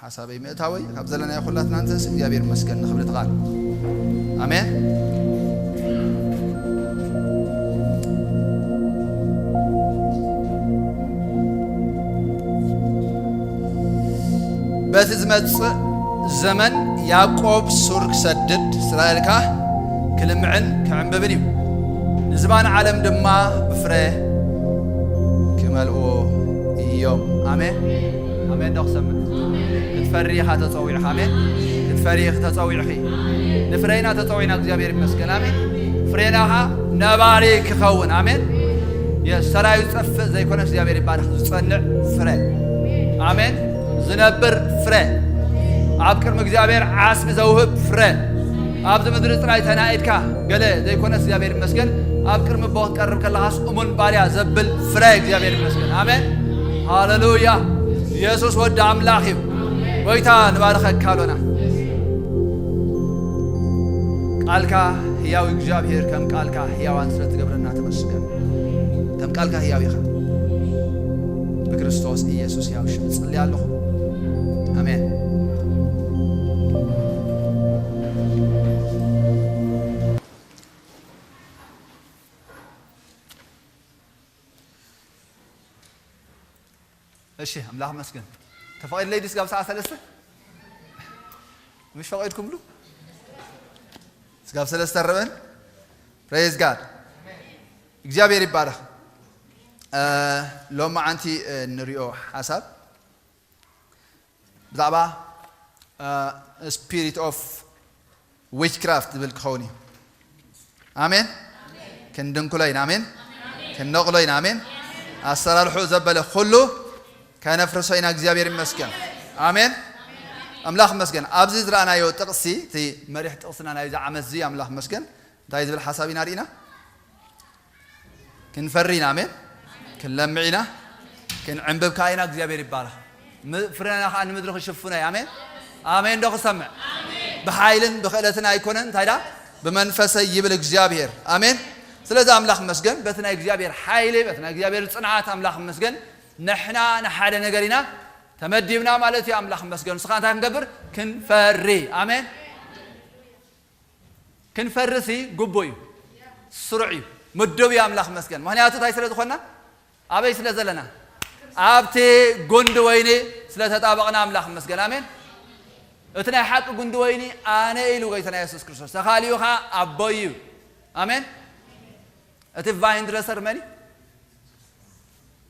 ሓሳበይ ምእታወይ ካብ ዘለናዮ ኩላትና እንተስ እግዚኣብሔር ይመስገን ንኽብሪ እቲ ቃል። ኣሜን። በቲ ዝመጽእ ዘመን ያዕቆብ ሱር ክሰድድ፣ እስራኤል ከኣ ክልምዕን ክዕምብብን እዩ። ንዝባን ዓለም ድማ ብፍረ ክመልእዎ እዮም። ኣሜን። ኣሜን ዶ ክሰምዕ? ክትፈሪ ኢኻ ተጸዊዕኻ። ኣሜን። ክትፈሪ ኢኺ ተጸዊዕኺ። ንፍረ ኢና ተጸዊዕና። እግዚኣብሔር ይመስገን። ኣሜን። ፍሬና ኸኣ ነባሪ ክኸውን። ኣሜን። የስ፣ ሰራዩ ዝጠፍእ ዘይኮነ እግዚኣብሔር ይባረኽ። ዝጸንዕ ፍረ። ኣሜን። ዝነብር ፍረ። ኣብ ቅድሚ እግዚኣብሔር ዓስቢ ዘውህብ ፍረ። ኣብዚ ምድሪ ጥራይ ተናኢድካ ገለ ዘይኮነስ እግዚኣብሔር ይመስገን። ኣብ ቅድሚ ኣቦ ክትቀርብ ከለኻስ እሙን ባርያ ዘብል ፍረ እግዚኣብሔር ይመስገን። ኣሜን። ሃሌሉያ። ኢየሱስ ወዲ ኣምላኽ እዩ። ጎይታ ንባርኸካ ኣሎና። ቃልካ ህያው እግዚኣብሔር ከም ቃልካ ህያዋን ስለ ትገብረና ተመስገን። ከም ቃልካ ህያው ኢኻ። ብክርስቶስ ኢየሱስ ህያው ሽም እጽሊ ኣለኹ። ኣሜን። እሺ፣ ኣምላኽ መስገን። ተፈቒድለይ ድዩ ስጋብ ሰዓት ሰለስተ? ምሽ ፈቒድኩምሉ? ስጋብ ሰለስተ ረበን? Praise God። እግዚኣብሔር ይባረኽ። እ፣ ሎማዓንቲ፣ እ፣ ንሪኦ ሓሳብ ብዛዕባ፣ እ፣ spirit of witchcraft ዝብል ክኸውን እዩ። ኣሜን። ክንድንኩሎ ኢና። ኣሜን። ክንነቕሎ ኢና። ኣሜን። ኣሰራርሑ ዘበለ ኩሉ ከነፍርሶ ኢና። እግዚኣብሔር ይመስገን። ኣሜን። ኣምላኽ ይመስገን። ኣብዚ ዝረኣናዮ ጥቕሲ፣ እቲ መሪሕ ጥቕስና ናይዚ ዓመት እዚ፣ ኣምላኽ ይመስገን፣ እንታይ ዝብል ሓሳብ ኢና ርኢና? ክንፈሪ ኢና። ኣሜን። ክንለምዕ ኢና። ክንዕንብብ ከኣ ኢና። እግዚኣብሔር ይባረኽ። ም-፣ ፍረና ከኣ ንምድሪ ክሽፍኖ እዩ። ኣሜን። ኣሜን ዶ ክሰምዕ? ብሓይልን ብኽእለትን ኣይኮነን፣ እንታይ ዳ? ብመንፈሰይ ይብል እግዚኣብሔር። ኣሜን። ስለዚ ኣምላኽ መስገን፣ በቲ ናይ እግዚኣብሔር ሓይሊ፣ በቲ ናይ እግዚኣብሔር ጽንዓት ኣምላኽ መስገን፣ ንሕና ንሓደ ነገር ኢና ተመዲብና ማለት እዩ። ኣምላኽ መስገን። ንስኻ እንታይ ክንገብር? ክንፈሪ። ኣሜን። ክንፈርሲ ግቡእ እዩ። ስሩዕ እዩ። ምዱብ እዩ። ኣምላኽ መስገን። ምኽንያቱ እንታይ ስለ ዝኾንና? ኣበይ ስለ ዘለና? ኣብቲ ጉንዲ ወይኒ ስለ ተጣበቕና ኣምላኽ መስገን። ኣሜን። እቲ ናይ ሓቂ ጉንዲ ወይኒ ኣነ ኢሉ ጎይታና የሱስ ክርስቶስ። ተኻሊኡ ኸዓ ኣቦይ እዩ። ኣሜን። እቲ ቫይን ድረሰር መን እዩ?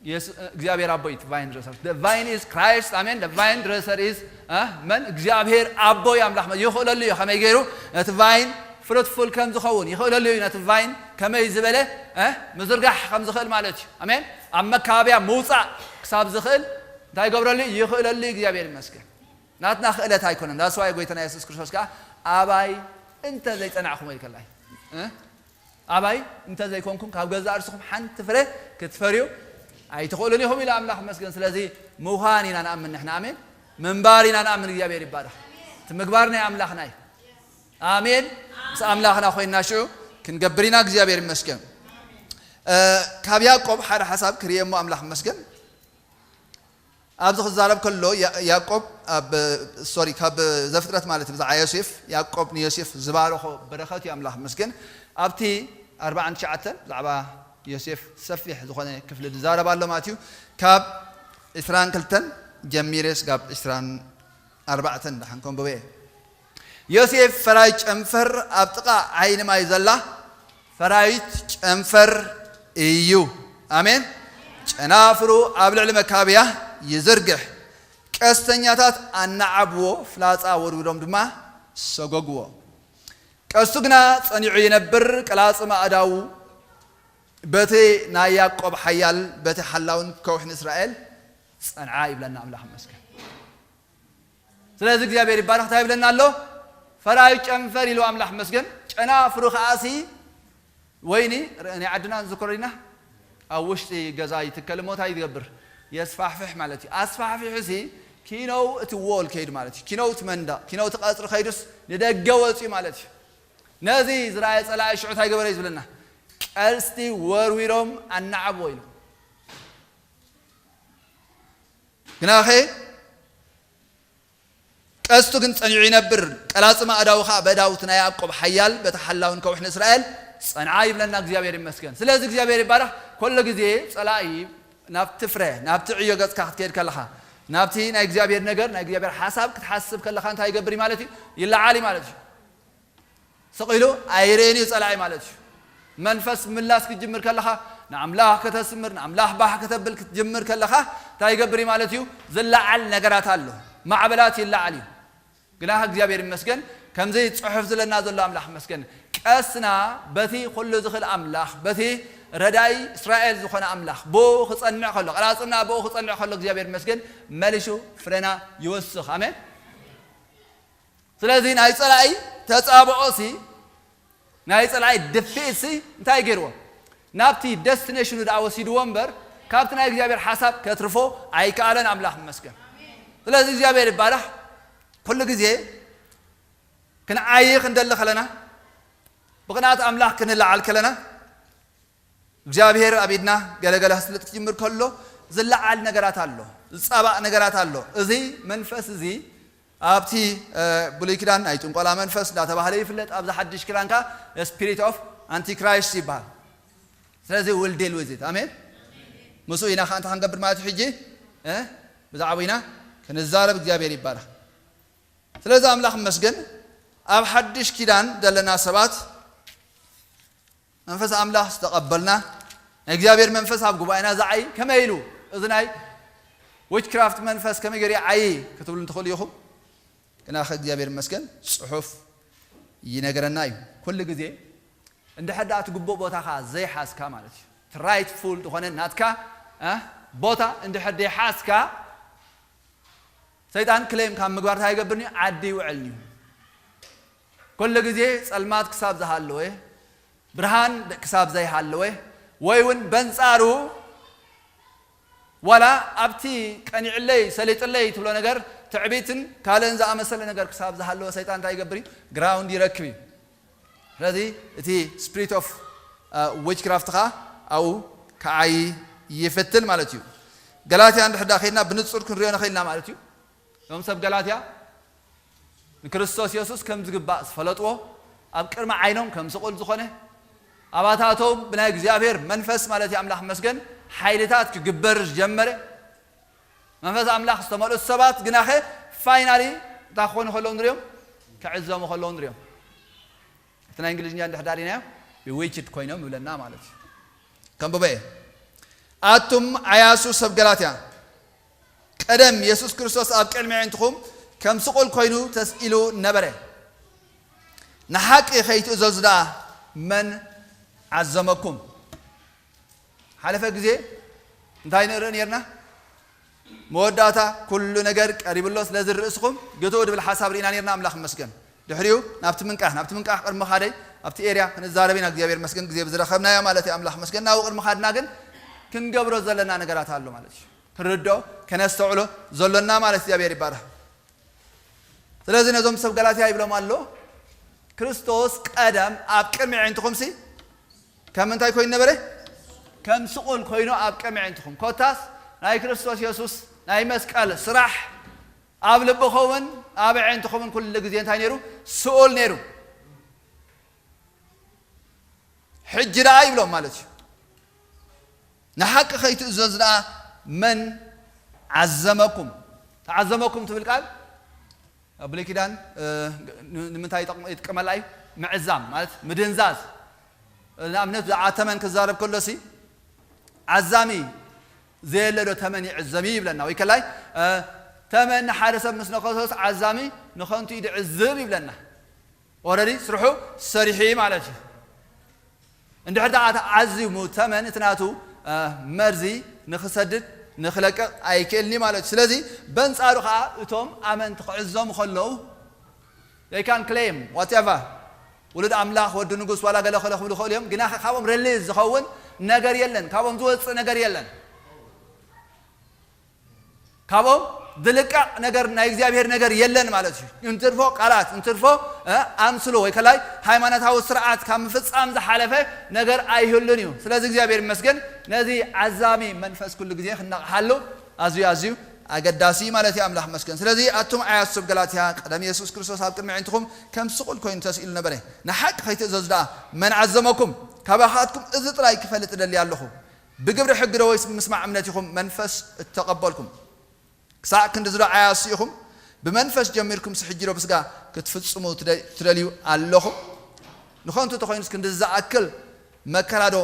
የሱ-፣ እግዚኣብሔር ኣቦ እዩ እቲ ቫይን ድረሰር። The vine is Christ. ኣሜን። The vine dresser is፣ እ፣ መን? እግዚኣብሔር ኣቦ እዩ ኣምላኽ። ይኽእለሉ እዩ። ከመይ ገይሩ ነቲ ቫይን ፍሩትፉል ከም ዝኸውን ይኽእለሉ እዩ። ነቲ ቫይን ከመይ ዝበለ፣ እ፣ ምዝርጋሕ ከም ዝኽእል ማለት እዩ። ኣሜን። ኣብ መካበብያ ምውጻእ ክሳብ ዝኽእል እንታይ ይገብረሉ? ይኽእለሉ እዩ። እግዚኣብሔር ይመስገን። ናትና ክእለት ኣይኮነን። That's why ጎይታና የሱስ ክርስቶስ ከኣ ኣባይ እንተ ዘይጸናዕኹም ኢልከላ እዩ። እ? ኣባይ እንተ ዘይኮንኩም ካብ ገዛእ ርእስኹም ሓንቲ ፍረ ክትፈርዩ ኣይትኽእሉን ኢኹም ኢሉ ኣምላኽ መስገን። ስለዚ ምዃን ኢና ንኣምን ንሕና። ኣሜን። ምንባር ኢና ንኣምን። እግዚኣብሔር ይባረኽ። እቲ ምግባር ናይ ኣምላኽና እዩ። ኣሜን። ምስ ኣምላኽና ኮይንና ሽዑ ክንገብር ኢና። እግዚኣብሔር ይመስገን። እ፣ ካብ ያዕቆብ ሓደ ሓሳብ ክርእየ እሞ ኣምላኽ መስገን። ኣብዚ ክዛረብ ከሎ ያ-፣ ያዕቆብ ኣብ፣ ሶሪ፣ ካብ ዘፍጥረት ማለት ብዛዕባ ዮሴፍ፣ ያዕቆብ ንዮሴፍ ዝባረኾ በረኸት እዩ፣ ኣምላኽ ይመስገን። ኣብቲ ኣርባዓን ትሽዓተን ብዛዕባ ዮሴፍ ሰፊሕ ዝኾነ ክፍሊ ዝዛረብ ኣሎ ማለት እዩ። ካብ ዕስራን ክልተን ጀሚረ ስጋብ ዕስራን ኣርባዕተን ደሓን ከንብቦ እየ። ዮሴፍ ፈራይ ጨንፈር ኣብ ጥቓ ዓይኒ ማይ ዘላ ፈራይት ጨንፈር እዩ። ኣሜን። ጨናፍሩ ኣብ ልዕሊ መካብያ ይዝርግሕ። ቀስተኛታት ኣናዓብዎ፣ ፍላጻ ወርውዶም ድማ ሰጎግዎ። ቀስቱ ግና ጸኒዑ ይነብር፣ ቀላጽም ኣእዳዉ በቲ ናይ ያዕቆብ ሓያል፣ በቲ ሓላውን ከውሒ ንእስራኤል ጸንዓ ይብለና ኣምላኽ ይመስገን። ስለዚ እግዚኣብሔር ይባረኽ። እንታይ ይብለና ኣሎ? ፈራዩ ጨንፈር ኢሉ ኣምላኽ መስገን። ጨናፍሩ ከኣሲ ወይኒ ር-፣ ናይ ዓድና ንዝክሮ ኢና፣ ኣብ ውሽጢ ገዛ ይትከል እሞ እንታይ ይገብር? የስፋሕፍሕ ማለት እዩ። ኣስፋሕፊሑሲ ኪኖው እቲ ዎል ከይዱ ማለት እዩ። ኪኖው እቲ መንደቕ፣ ኪኖው እቲ ቀጽሪ ከይዱስ ንደገ ወፅዩ ማለት እዩ። ነዚ ዝረኣየ ጸላኢ ሽዑ እንታይ ገበረ እዩ ዝብለና? ቀስቲ ወርዊሮም ኣናዓብዎ ኢሉ። ግናኸ ቀስቱ ግን ጸኒዑ ይነብር፣ ቀላጽማ ኣእዳዉ ኸኣ በእዳውቲ ናይ ያዕቆብ ሓያል፣ በቲ ሓላውን ከውሒ ንእስራኤል ጸንዓ ይብለና እግዚኣብሔር ይመስገን። ስለዚ እግዚኣብሔር ይባረኽ። ኩሉ ግዜ ጸላኢ ናብቲ ፍረ፣ ናብቲ ዕዮ ገጽካ ክትከይድ ከለኻ፣ ናብቲ ናይ እግዚኣብሔር ነገር፣ ናይ እግዚኣብሔር ሓሳብ ክትሓስብ ከለኻ እንታይ ይገብር እዩ ማለት እዩ? ይለዓል እዩ ማለት እዩ። ስቕ ኢሉ ኣይርእን እዩ ጸላኢ ማለት እዩ። መንፈስ ምላስ ክትጅምር ከለኻ፣ ንኣምላኽ ከተስምር፣ ንኣምላኽ ባህ ከተብል ክትጅምር ከለኻ እንታይ ይገብር እዩ ማለት እዩ? ዝለዓል ነገራት ኣሎ። ማዕበላት ይለዓል እዩ። ግና እግዚኣብሔር ይመስገን፣ ከምዚ ጽሑፍ ዝለና ዘሎ ኣምላኽ ይመስገን። ቀስና በቲ ኩሉ ዝኽእል ኣምላኽ፣ በቲ ረዳኢ እስራኤል ዝኾነ ኣምላኽ፣ ብኡ ክጸንዕ ከሎ፣ ቀላጽምና ብኡ ክጸንዕ ከሎ እግዚኣብሔር ይመስገን፣ መሊሱ ፍረና ይወስኽ። ኣሜን። ስለዚ ናይ ጸላኢ ተጻብኦሲ፣ ናይ ጸላኢ ድፍኢትሲ እንታይ ገይርዎ? ናብቲ ደስቲኔሽኑ ደኣ ወሲድዎ እምበር፣ ካብቲ ናይ እግዚኣብሔር ሓሳብ ከትርፎ ኣይከኣለን። ኣምላኽ ይመስገን። ስለዚ እግዚኣብሔር ይባረኽ። ኩሉ ግዜ ክንዓዪ ክንደሊ ከለና፣ ብቕንኣት ኣምላኽ ክንለዓል ከለና፣ እግዚኣብሔር ኣብ ኢድና ገለገለ ክስልጥ ክጅምር ከሎ፣ ዝለዓል ነገራት ኣሎ፣ ዝጻባእ ነገራት ኣሎ። እዚ መንፈስ እዚ ኣብቲ፣ እ፣ ብሉይ ኪዳን ናይ ጥንቆላ መንፈስ እንዳተባህለ ይፍለጥ፣ ኣብዚ ሓድሽ ኪዳን ከኣ ስፒሪት ኦፍ ኣንቲክራይስት ይበሃል። ስለዚ ዊል ዲል ዊዝ ኢት። ኣሜን። ምስኡ ኢና ከኣ እንታይ ክንገብር ማለት እዩ? ሕጂ፣ እ፣ ብዛዕባኡ ኢና ክንዛረብ። እግዚኣብሔር ይባረኽ። ስለዚ ኣምላኽ ይመስገን፣ ኣብ ሓድሽ ኪዳን ዘለና ሰባት መንፈስ ኣምላኽ ዝተቐበልና፣ ናይ እግዚኣብሔር መንፈስ ኣብ ጉባኤና ዝዓዪ ከመይ ኢሉ፣ እዚ ናይ ዊችክራፍት መንፈስ ከመይ ገይሩ ይዓዪ ክትብሉ እንትኽእሉ ኢኹም። ግናኸ እግዚኣብሔር ይመስገን፣ ጽሑፍ ይነግረና እዩ። ኩሉ ግዜ እንድሕር ደኣ እቲ ግቡእ ቦታኻ ዘይሓዝካ ማለት እዩ፣ እቲ ራይትፉል ዝኾነ ናትካ፣ እ፣ ቦታ እንድሕር ዘይሓዝካ፣ ሰይጣን ክሌም ካብ ምግባር እንታይ ይገብርኒ? ዓዲ ይውዕልኒ እዩ። ኩሉ ግዜ ጸልማት ክሳብ ዝሃለወ፣ ብርሃን ክሳብ ዘይሃለወ፣ ወይ እውን በንጻሩ ዋላ ኣብቲ ቀኒዕለይ፣ ሰሊጥለይ ትብሎ ነገር፣ ትዕቢትን ካልእን ዝኣመሰለ ነገር ክሳብ ዝሃለወ ሰይጣን እንታይ ይገብር እዩ? ግራውንድ ይረክብ እዩ። ስለዚ እቲ ስፒሪት ኦፍ ዊችክራፍት ኸዓ ኣብኡ ክዓዪ ይፍትን ማለት እዩ። ገላትያ እንድሕር ዳ ከይድና ብንጹር ክንሪኦ ንኽእል ኢና ማለት እዩ። እዞም ሰብ ገላትያ ንክርስቶስ የሱስ ከም ዝግባእ ዝፈለጥዎ፣ ኣብ ቅድሚ ዓይኖም ከም ስቑል ዝኾነ፣ ኣባታቶም ብናይ እግዚኣብሔር መንፈስ ማለት እዩ፣ ኣምላኽ መስገን፣ ሓይልታት ክግበር ዝጀመረ፣ መንፈስ ኣምላኽ ዝተመልኡ ሰባት ግናኸ ፋይናሊ እንታይ ክኾኑ ከለዉ ንሪኦም? ክዕዘሙ ከለዉ ንሪኦም። እቲ ናይ እንግሊዝኛ እንድሕር ዳሪናዮ፣ ቢዊችድ ኮይኖም ይብለና ማለት እዩ። ከንብቦ እየ። ኣቱም ዓያሱ ሰብ ገላትያ፣ ቀደም የሱስ ክርስቶስ ኣብ ቅድሚ ኣዒንትኹም ከም ስቑል ኮይኑ ተስኢሉ ነበረ። ንሓቂ ከይትእዘዙ ደኣ መን ዓዘመኩም? ሓለፈ ግዜ እንታይ ንርኢ ነርና? መወዳእታ ኩሉ ነገር ቀሪቡ ኣሎ፣ ስለዚ ርእስኹም ግትኡ ድብል ሓሳብ ርኢና ነርና። ኣምላኽ ይመስገን። ድሕሪኡ ናብቲ ምንቃሕ፣ ናብቲ ምንቃሕ ቅድሚ ምኻደይ ኣብቲ ኤርያ ክንዛረብ ኢና። እግዚኣብሔር ይመስገን፣ ግዜ ብዝረኸብናዮ ማለት እዩ። ኣምላኽ ይመስገን። ናብኡ ቅድሚ ምኻድና ግን ክንገብሮ ዘለና ነገራት ኣሎ ማለት እዩ። ክንርድኦ፣ ከነስተውዕሎ ዘሎና ማለት እግዚኣብሔር ይባረኽ። ስለዚ ነዞም ሰብ ገላትያ ይብሎም ኣሎ፣ ክርስቶስ ቀደም ኣብ ቅድሚ ኣዒንትኹምሲ ከም እንታይ ኮይኑ ነበረ? ከም ስቑል ኮይኑ ኣብ ቅድሚ ኣዒንትኹም። ኮታስ ናይ ክርስቶስ የሱስ ናይ መስቀል ስራሕ ኣብ ልብኹምን ኣብ ኣዒንትኹምን ኩሉ ግዜ እንታይ ነይሩ? ስኡል ነይሩ። ሕጂ ደኣ ይብሎም ማለት እዩ። ንሓቂ ከይትእዘዙ ደኣ መን ዓዘመኩም? ተዓዘመኩም ትብል ቃል ኣብ ብሉይ ኪዳን፣ እ፣ ን-፣ ንምንታይ ይጠቕም-፣ ይጥቀመላ እዩ? ምዕዛም ማለት ምድንዛዝ። ንኣብነት ብዛዕባ ተመን ክዛረብ ከሎሲ ዓዛሚ ዘየለ ዶ ተመን ይዕዘም እዩ ይብለና። ወይ ከላይ፣ እ፣ ተመን ንሓደ ሰብ ምስ ነኸሶስ ዓዛሚ ንኸንቱ እዩ ዝዕዝብ ይብለና። ኦረዲ ስርሑ ሰሪሑ እዩ ማለት እዩ። እንድሕር ደኣ ተዓዚሙ ተመን እቲ ናቱ፣ እ፣ መርዚ ንኽሰድድ ንኽለቅቕ ኣይክእልን እዩ ማለት እዩ። ስለዚ በንጻሩ ኸኣ እቶም ኣመንቲ ክዕዘሙ ከለዉ they can claim whatever፣ ውሉድ ኣምላኽ፣ ወዲ ንጉስ፣ ዋላ ገለ ከለ ክብሉ ይኽእሉ እዮም። ግና ኸ ካብኦም ሪሊዝ ዝኸውን ነገር የለን፣ ካብኦም ዝወጽእ ነገር የለን። ካብኦም ዝልቀቕ ነገር፣ ናይ እግዚኣብሔር ነገር የለን ማለት እዩ። እንትርፎ ቃላት፣ እንትርፎ፣ እ፣ ኣምስሎ ወይ ከላይ ሃይማኖታዊ ስርዓት ካብ ምፍጻም ዝሓለፈ ነገር ኣይህሉን እዩ። ስለዚ እግዚኣብሔር ይመስገን፣ ነዚ ዓዛሚ መንፈስ ኩሉ ግዜ ክንነቕሓሉ ኣዝዩ፣ ኣዝዩ ኣገዳሲ ማለት እዩ። ኣምላኽ መስገን። ስለዚ ኣቱም ዓያሱ ሰብ ገላትያ፣ ቀደም የሱስ ክርስቶስ ኣብ ቅድሚ ኣዒንትኹም ከም ስቑል ኮይኑ ተስኢሉ ነበረ። ንሓቂ ከይትእዘዙ ደኣ መን ዓዘመኩም? ካባኻትኩም እዚ ጥራይ ክፈልጥ እደሊ ኣለኹ። ብግብሪ ሕጊ ዶ ወይስ ብምስማዕ እምነት ኢኹም መንፈስ እተቐበልኩም? ክሳዕ ክንድዚ ዶ ዓያሱ ኢኹም? ብመንፈስ ጀሚርኩምሲ ሕጂ ዶ ብስጋ ክትፍጽሙ ትደ-፣ ትደልዩ ኣለኹም? ንኸንቱ ተኾይኑስ ክንድዚ ዝኣክል መከራ ዶ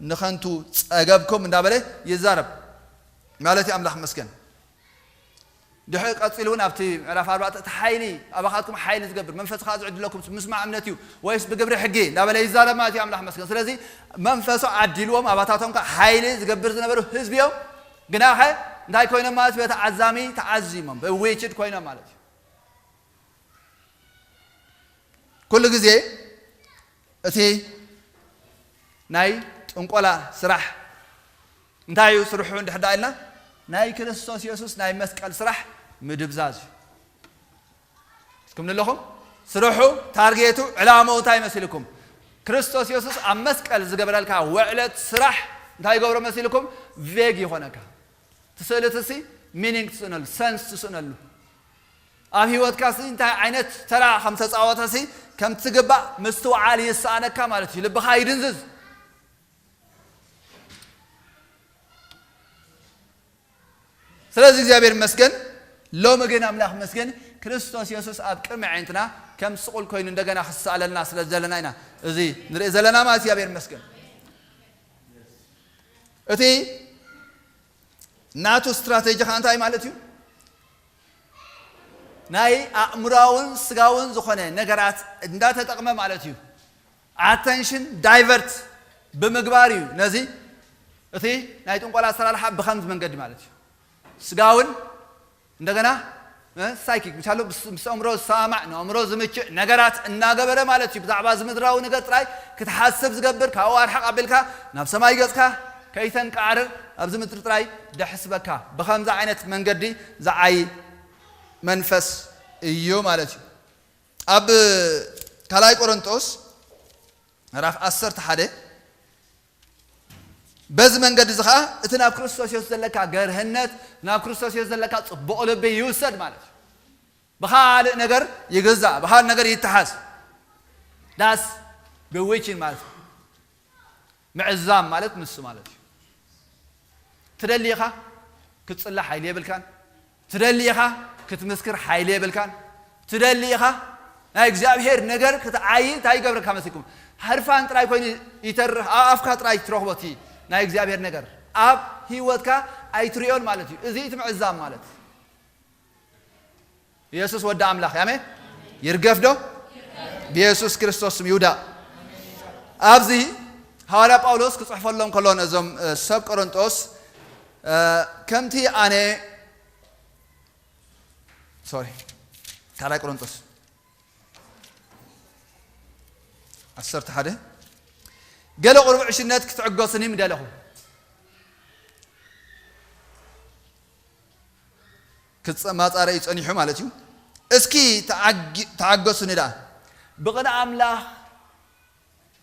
ንኸንቱ ጸገብኩም? እንዳበለ ይዛረብ ማለት እዩ። ኣምላኽ መስገን። ድሕሪ ቀጺሉ እውን ኣብቲ ምዕራፍ ኣርባዕተ፣ እቲ ሓይሊ ኣባኻትኩም ሓይሊ ዝገብር መንፈስ ከኣ ዝዕድለኩም ምስማዕ እምነት እዩ ወይስ ብግብሪ ሕጊ እንዳበለ ይዛረብ ማለት እዩ። ኣምላኽ መስገን። ስለዚ መንፈሱ ዓዲልዎም ኣባታቶም ከኣ ሓይሊ ዝገብር ዝነበሩ ህዝቢ እዮም። ግናኸ እንታይ ኮይኖም ማለት እዩ? በቲ ዓዛሚ ተዓዚሞም፣ ብዊችድ ኮይኖም ማለት እዩ። ኩሉ ግዜ እቲ ናይ ጥንቆላ ስራሕ እንታይ እዩ ስርሑ እንድሕር ደኣ ኢልና፣ ናይ ክርስቶስ የሱስ ናይ መስቀል ስራሕ ምድብዛዝ እዩ። እስኩም ንለኹም ስርሑ፣ ታርጌቱ፣ ዕላማኡ እንታይ መሲልኩም? ክርስቶስ የሱስ ኣብ መስቀል ዝገበረልካ ውዕለት ስራሕ እንታይ ይገብሮ መሲልኩም? ቬግ ይኾነካ። እቲ ስእሊ እቲ ሲ ሚኒንግ ትስእነሉ፣ ሰንስ ትስእነሉ። ኣብ ህይወትካ ሲ እንታይ ዓይነት ተራ ከም ተጻወተ ሲ ከም ትግባእ ምስትውዓል ይሰኣነካ ማለት እዩ። ልብኻ ይድንዝዝ። ስለዚ እግዚኣብሔር ይመስገን። ሎሚ ግን ኣምላኽ ይመስገን፣ ክርስቶስ የሱስ ኣብ ቅድሚ ኣዒንትና ከም ስቑል ኮይኑ እንደገና ክሰኣለልና ስለ ዘለና ኢና እዚ ንርኢ ዘለና ማለት እግዚኣብሔር ይመስገን። እቲ ናቱ ስትራቴጂ ኸኣ እንታይ ማለት እዩ? ናይ ኣእምራውን ስጋውን ዝኾነ ነገራት እንዳተጠቕመ ማለት እዩ። ኣተንሽን ዳይቨርት ብምግባር እዩ ነዚ እቲ ናይ ጥንቆላ ኣሰራርሓ ብኸምዚ መንገዲ ማለት እዩ። ስጋውን እንደገና፣ እ፣ ሳይኪክ፣ ምሳሉ ምስ፣ ምስ ኣእምሮ ዝሰማማዕ፣ ንኣእምሮ ዝምችእ ነገራት እናገበረ ማለት እዩ። ብዛዕባ እዚ ምድራዊ ነገር ጥራይ ክትሓስብ ዝገብር፣ ካብኡ ኣርሕቕ ኣቢልካ ናብ ሰማይ ገጽካ ከይተንቃዕርር፣ ኣብዚ ምድሪ ጥራይ ደሕስበካ። ብኸምዚ ዓይነት መንገዲ ዝዓይ መንፈስ እዩ ማለት እዩ። ኣብ ካልኣይ ቆሮንጦስ ምዕራፍ ዓሰርተ ሓደ፣ በዚ መንገዲ እዚ ኸኣ እቲ ናብ ክርስቶስ የሱስ ዘለካ ገርህነት፣ ናብ ክርስቶስ የሱስ ዘለካ ጽቡቕ ልቢ ይውሰድ ማለት እዩ። ብኻልእ ነገር ይግዛእ፣ ብኻልእ ነገር ይተሓዝ። ዳስ ብዊችን ማለት እዩ። ምዕዛም ማለት ንሱ ማለት እዩ። ትደሊ ኢኻ ክትጽሊ ሓይሊ የብልካን። ትደሊ ኢኻ ክትምስክር ሓይሊ የብልካን። ትደሊ ኢኻ ናይ እግዚኣብሔር ነገር ክትዓይ እንታይ ይገብረካ መሲልኩም? ሃርፋን ጥራይ ኮይኑ ይተርፍ፣ ኣብ ኣፍካ ጥራይ ትረኽቦ እቲ ናይ እግዚኣብሔር ነገር። ኣብ ህይወትካ ኣይትሪኦን ማለት እዩ። እዚ እቲ ምዕዛም ማለት። ኢየሱስ ወዲ ኣምላኽ፣ ኣሜን። ይርገፍ ዶ? ብኢየሱስ ክርስቶስ ስም ይውዳእ። ኣብዚ ሃዋርያ ጳውሎስ ክጽሕፈሎም ከሎ ነዞም፣ እ፣ ሰብ ቆሮንጦስ፣ እ፣ ከምቲ ኣነ፣ ሶሪ፣ ካልኣይ ቆሮንጦስ ዓሰርተ ሓደ፣ ገለ ቁሩብ ዕሽነት ክትዕገሱኒ ምደለኹ። ክጸማጻረ እዩ ጸኒሑ ማለት እዩ። እስኪ ተዓጊ-፣ ተዓገሱኒ ደኣ። ብቕንኢ ኣምላኽ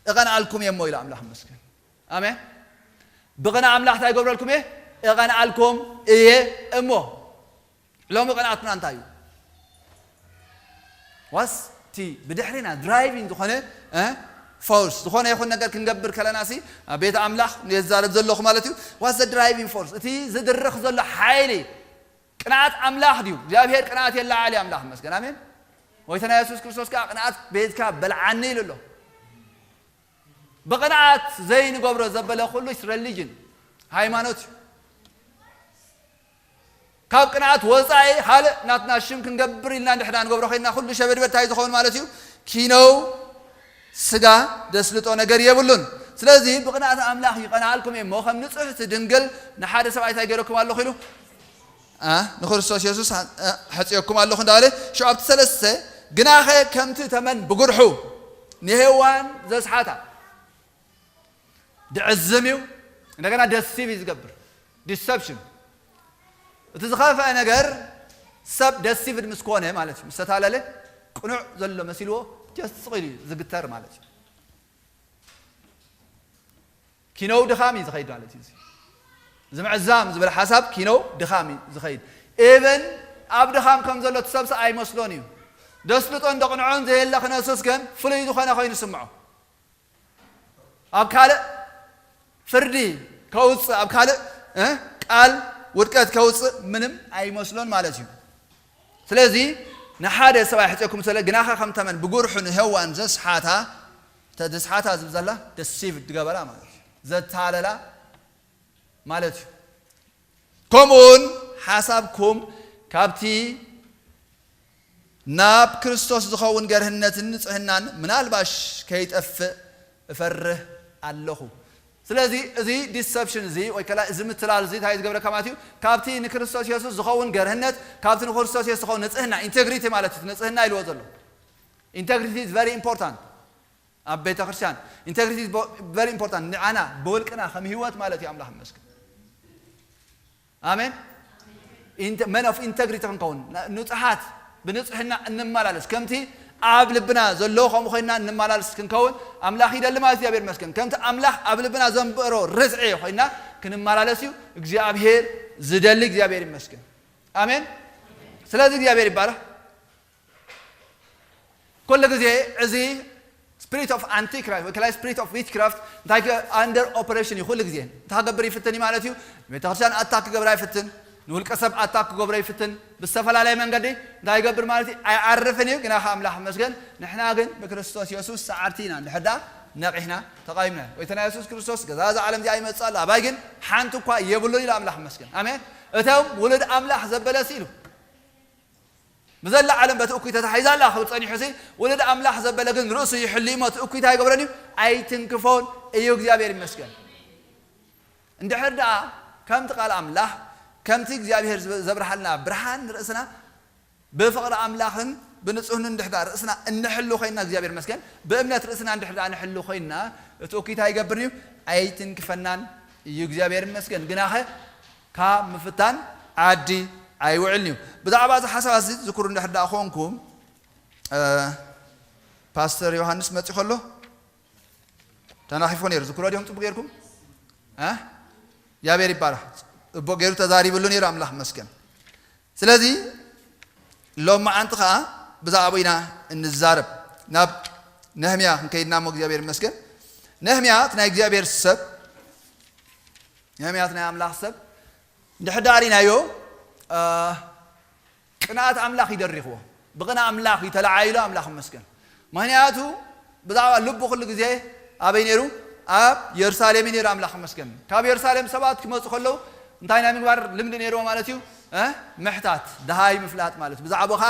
እቐንኣልኩም እየ እሞ ኢሉ ኣምላኽ ይመስገን። ኣሜን። ብቕንኢ ኣምላኽ እንታይ ይገብረልኩም እየ? እቐንኣልኩም እየ እሞ። ሎሚ ቅንኣትና እንታይ እዩ? ዋስ እቲ ብድሕሪና ድራይቪንግ ዝኾነ፣ እ፣ ፎርስ፣ ዝኾነ ይኹን ነገር ክንገብር ከለና ሲ፣ ኣብ ቤት ኣምላኽ የዛረብ ዘለኹ ማለት እዩ። ዋስ ዘ ድራይቪንግ ፎርስ፣ እቲ ዝድርኽ ዘሎ ሓይሊ፣ ቅንኣት ኣምላኽ ድዩ? እግዚኣብሔር ቅንኣት የለዓዕል እዩ፣ ኣምላኽ ይመስገን። ኣሜን። ጎይታና የሱስ ክርስቶስ ከኣ ቅንኣት ቤትካ በልዓኒ ኢሉ ኣሎ። ብቕንኣት ዘይንገብሮ ዘበለ ኩሉ ሪሊጅን፣ ሃይማኖት እዩ። ካብ ቅንኣት ወጻኢ ካልእ ናትና ሽም ክንገብር ኢልና እንድሕዳ ንገብሮ ኮይንና ኩሉ ሸበድበድ እንታይ ዝኸውን ማለት እዩ? ኪነው ስጋ ደስልጦ ነገር የብሉን። ስለዚ ብቕንኣት ኣምላኽ ይቐንኣልኩም እየ እሞ ከም ንጽሕቲ ድንግል ንሓደ ሰብኣይ እንታይ ገይረኩም ኣለኹ ኢሉ? ኣ፣ ንክርስቶስ የሱስ፣ ኣ፣ ሐጽየኩም ኣለኹ እንዳበለ ሽዑ ኣብቲ ሰለስተ፣ ግናኸ ከምቲ ተመን ብጉርሑ ንሄዋን ዘስሓታ ድዕዝም እዩ። እንደገና ደሲቭ እዩ ዝገብር። ዲሰፕሽን። እቲ ዝኸፍአ ነገር ሰብ ደሲቭድ ምስ ኮነ ማለት እዩ፣ ምስ ተታለለ ቅኑዕ ዘሎ መሲልዎ ጀስት ስቕ ኢሉ እዩ ዝግተር ማለት እዩ። ኪነው ድኻም እዩ ዝኸይድ ማለት እዩ። እዚ ምዕዛም ዝብል ሓሳብ ኪነው ድኻም እዩ ዝኸይድ። ኢቨን ኣብ ድኻም ከም ዘሎ እቲ ሰብሲ ኣይመስሎን እዩ። ደስልጦን ደቕንዖን ዘየለ ክነሱስ ግን ፍሉይ ዝኾነ ኮይኑ ስምዖ። ኣብ ካልእ ፍርዲ ከውፅእ፣ ኣብ ካልእ እ፣ ቃል ውድቀት ከውፅእ ምንም ኣይመስሎን ማለት እዩ። ስለዚ ንሓደ ሰብ ኣይሕፀኩም ስለ ግናኸ ከም ተመን ብጉርሑ ንሄዋን ዘስሓታ፣ ተ-፣ ዘስሓታ ዝብል ዘላ ደሲቭ ዝገበራ ማለት እዩ። ዘታለላ ማለት እዩ። ከምኡውን ሓሳብኩም ካብቲ ናብ ክርስቶስ ዝኸውን ገርህነትን ንጽህናን ምናልባሽ ከይጠፍእ እፈርህ ኣለኹ። ስለዚ እዚ ዲሰፕሽን እዚ ወይ ከላ እዚ ምትላል እዚ እንታይ ዝገብረካ ማለት እዩ? ካብቲ ንክርስቶስ የሱስ ዝኸውን ገርህነት፣ ካብቲ ንክርስቶስ የሱስ ዝኸውን ንጽህና፣ ኢንቴግሪቲ ማለት እዩ። ንጽህና ኢልዎ ዘሎ ኢንቴግሪቲ is very important ኣብ ቤተ ክርስቲያን። ኢንቴግሪቲ is very important ንዓና ብውልቅና ከም ህይወት ማለት እዩ። ኣምላኽ ይመስገን። ኣሜን። Men of integrity ክንከውን፣ ንጹሓት ብንጽህና እንመላለስ፣ ከምቲ ኣብ ልብና ዘሎ ከምኡ ኮይና እንመላለስ ክንከውን ኣምላኽ ይደሊ ማለት እዩ። እግዚኣብሔር ይመስገን። ከምቲ ኣምላኽ ኣብ ልብና ዘንብሮ ርትዒ ኮይና ክንመላለስ እዩ እግዚኣብሔር ዝደሊ። እግዚኣብሔር ይመስገን። ኣሜን። ስለዚ እግዚኣብሔር ይባረኽ። ኩሉ ግዜ እዚ ስፒሪት ኦፍ ኣንቲክራይስት ወይ ከላይ ስፒሪት ኦፍ ዊችክራፍት እንታይ under operation እዩ። ኩሉ ግዜ እንታይ ክገብር ይፍትን እዩ ማለት እዩ። ቤተክርስትያን ኣታክ ክገብራ ይፍትን፣ ንውልቀ ሰብ ኣታክ ክገብሮ ይፍትን። ብዝተፈላለየ መንገዲ እንታይ ይገብር ማለት እዩ? ኣይዓርፍን እዩ። ግና ከ ኣምላኽ ይመስገን ንሕና ግን ብክርስቶስ የሱስ ሰዓርቲ ኢና። እንድሕር ደኣ ነቒሕና ተቓዊምና ወይ ተና የሱስ ክርስቶስ ገዛ እዛ ዓለም እዚኣ ይመጽእ ኣሎ፣ ኣባይ ግን ሓንቲ እኳ የብሉን ኢሉ ኣምላኽ ይመስገን። ኣሜን። እቶም ውሉድ ኣምላኽ ዘበለሲ ኢሉ ብዘላ ዓለም በቲ እኩይ ተታሒዛ ኣላ ክብል ጸኒሑ ሲ ውሉድ ኣምላኽ ዘበለ ግን ርእሱ ይሕልዩ እሞ እቲ እኩይ እንታይ ኣይገብረን እዩ? ኣይትንክፎን እዩ። እግዚኣብሔር ይመስገን። እንድሕር ደኣ ከምቲ ቃል ኣምላኽ ከምቲ እግዚኣብሔር ዝብ- ዘብርሃልና ብርሃን ንርእስና ብፍቕሪ ኣምላኽን ብንጹህን እንድሕር ደኣ ርእስና እንሕሉ ኮይንና እግዚኣብሔር ይመስገን ብእምነት ርእስና እንድሕር ደኣ ንሕሉ ኮይንና እቲ እኩይ እንታይ ኣይገብርን እዩ? ኣይትንክፈናን እዩ። እግዚኣብሔር ይመስገን። ግናኸ ካብ ምፍታን ዓዲ ኣይውዕልን እዩ። ብዛዕባ እዚ ሓሳብ እዚ ዝክሩ እንድሕር ደኣ ኮንኩም ፓስተር ዮሃንስ መፂ ከሎ ተናኺፎ ነይሩ። ዝክሮ ዲኹም ፅቡቅ ጌርኩም እግዚኣብሔር ይባረክ። ፅቡቅ ገይሩ ተዛሪብሉ ነይሩ ኣምላኽ መስገን። ስለዚ ሎም መዓንቲ ከዓ ብዛዕባ ኢና እንዛረብ። ናብ ነህምያ ክንከይድና እሞ እግዚኣብሔር ይመስገን። ነህምያ እቲ ናይ እግዚኣብሔር ሰብ ነህምያ እቲ ናይ ኣምላኽ ሰብ እንድሕር ዳሪናዮ ቅንኣት ኣምላኽ ይደሪኽዎ። ብቕንእ ኣምላኽ እዩ ተለዓይሉ። ኣምላኽ ይመስገን። ምክንያቱ ብዛዕባ ልቡ ኩሉ ግዜ ኣበይ ነይሩ? ኣብ የሩሳሌም እዩ ነይሩ። ኣምላኽ ይመስገን። ካብ የሩሳሌም ሰባት ክመፁ ከለዉ እንታይ ናይ ምግባር ልምዲ ነይርዎ ማለት እዩ? እ? ምሕታት፣ ድሃይ ምፍላጥ ማለት ብዛዕባኻ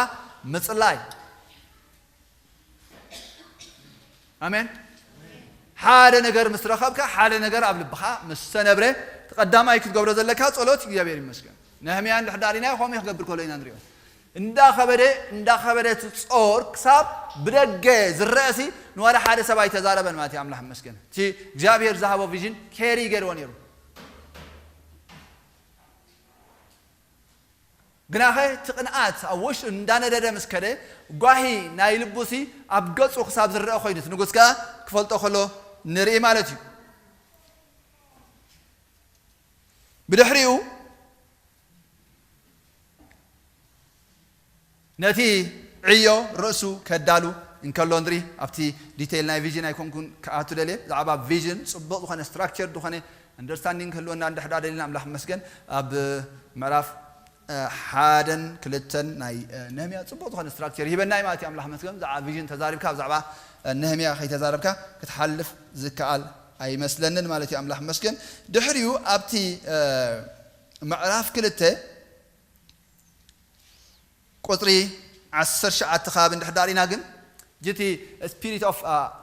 ምፅላይ። ኣሜን። ሓደ ነገር ምስ ረኸብካ ሓደ ነገር ኣብ ልብኻ ምስ ተነብረ እቲ ቀዳማይ ክትገብሮ ዘለካ ጸሎት እግዚኣብሔር ይመስገን። ነህምያ እንድሕዳር ኢናዮ ከምኡ ክገብር ከሎ ኢና ንሪኦ። እንዳኸበደ እንዳኸበደ እቲ ጾር ክሳብ ብደገ ዝረእሲ ንዋላ ሓደ ሰብ ኣይተዛረበን ማለት እዩ። ኣምላኽ ይመስገን። እቲ እግዚኣብሔር ዝሃቦ ቪዥን ኬሪ ገይርዎ ነይሩ። ግናኸ እቲ ቅንኣት ኣብ ውሽጡ እንዳነደደ ምስ ከደ ጓሂ ናይ ልቡሲ ኣብ ገጹ ክሳብ ዝረአ ኮይኑ እቲ ንጉስ ከኣ ክፈልጦ ከሎ ንርኢ ማለት እዩ። ብድሕሪኡ ነቲ ዕዮ ርእሱ ከዳሉ እንከሎ ንርኢ። ኣብቲ ዲቴይል ናይ ቪዥን ኣይኮንኩን ክኣቱ ደልየ። ብዛዕባ ቪዥን ጽቡቕ ዝኾነ ስትራክቸር ዝኾነ ኣንደርስታንዲንግ ክህልወና እንድሕዳ ደሊና ኣምላኽ መስገን ኣብ ምዕራፍ ሓደን ክልተን ናይ ነህምያ ጽቡቕ ዝኾነ ስትራክቸር ይህበና እዩ ማለት እዩ። ኣምላኽ መስገን ብዛዕባ ቪዥን ተዛሪብካ ብዛዕባ ነህምያ ከይተዛረብካ ክትሓልፍ ዝከኣል ኣይመስለንን ማለት እዩ። ኣምላኽ መስገን ድሕሪኡ ኣብቲ ምዕራፍ ክልተ ቁፅሪ ዓሰርተ ትሽዓተ ከባቢ እንድሕር ዳሪና ግን ጅቲ ስፒሪት ኦፍ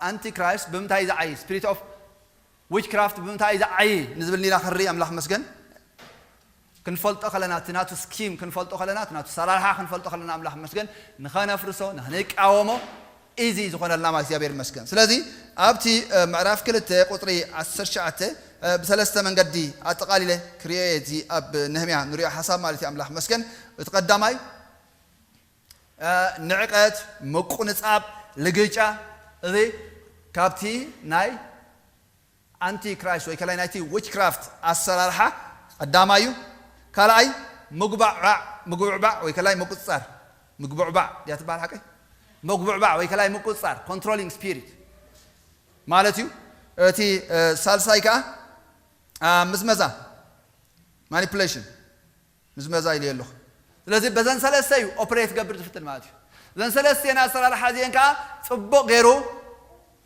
ኣንቲክራይስት ብምንታይ ዝዓይ ስፒሪት ኦፍ ዊችክራፍት ብምንታይ ዝዓይ ንዝብል ኒራ ክንርኢ ኣምላኽ መስገን ክንፈልጦ ከለና እቲ ናቱ ስኪም ክንፈልጦ ከለና እቲ ናቱ ሰራርሓ ክንፈልጦ ከለና ኣምላኽ መስገን ንኸነፍርሶ ንኽንቃወሞ ኢዚ ዝኾነልና ማለት እግዚኣብሔር ይመስገን። ስለዚ ኣብቲ ምዕራፍ ክልተ ቁፅሪ ዓሰርተ ትሽዓተ ብሰለስተ መንገዲ ኣጠቓሊለ ክርእዮ እየ። እዚ ኣብ ነህምያ ንሪኦ ሓሳብ ማለት እዩ። ኣምላኽ መስገን እቲ ቀዳማይ ንዕቀት፣ ምቁንጻብ፣ ልግጫ እዚ ካብቲ ናይ ኣንቲክራይስት ወይ ከላይ ናይቲ ዊችክራፍት ኣሰራርሓ ቀዳማይ እዩ። ካልኣይ ምጉባዕባዕ፣ ምጉብዕባዕ ወይ ከላይ ምቁጽጻር፣ ምግቡዕባዕ ድያ ትበሃል ሓቀይ? መጉብዕባዕ ወይ ከላይ ምቁጽጻር፣ controlling spirit ማለት እዩ። እቲ ሳልሳይ ከዓ ምዝመዛ፣ ማኒፕሌሽን፣ ምዝመዛ ኢለ ኣለኹ። ስለዚ በዘን ሰለስተ እዩ ኦፕሬት ገብር ዝፍትን ማለት እዩ። እዘን ሰለስቲኤን ኣሰራርሓ እዚአን ከዓ ፅቡቕ ገይሩ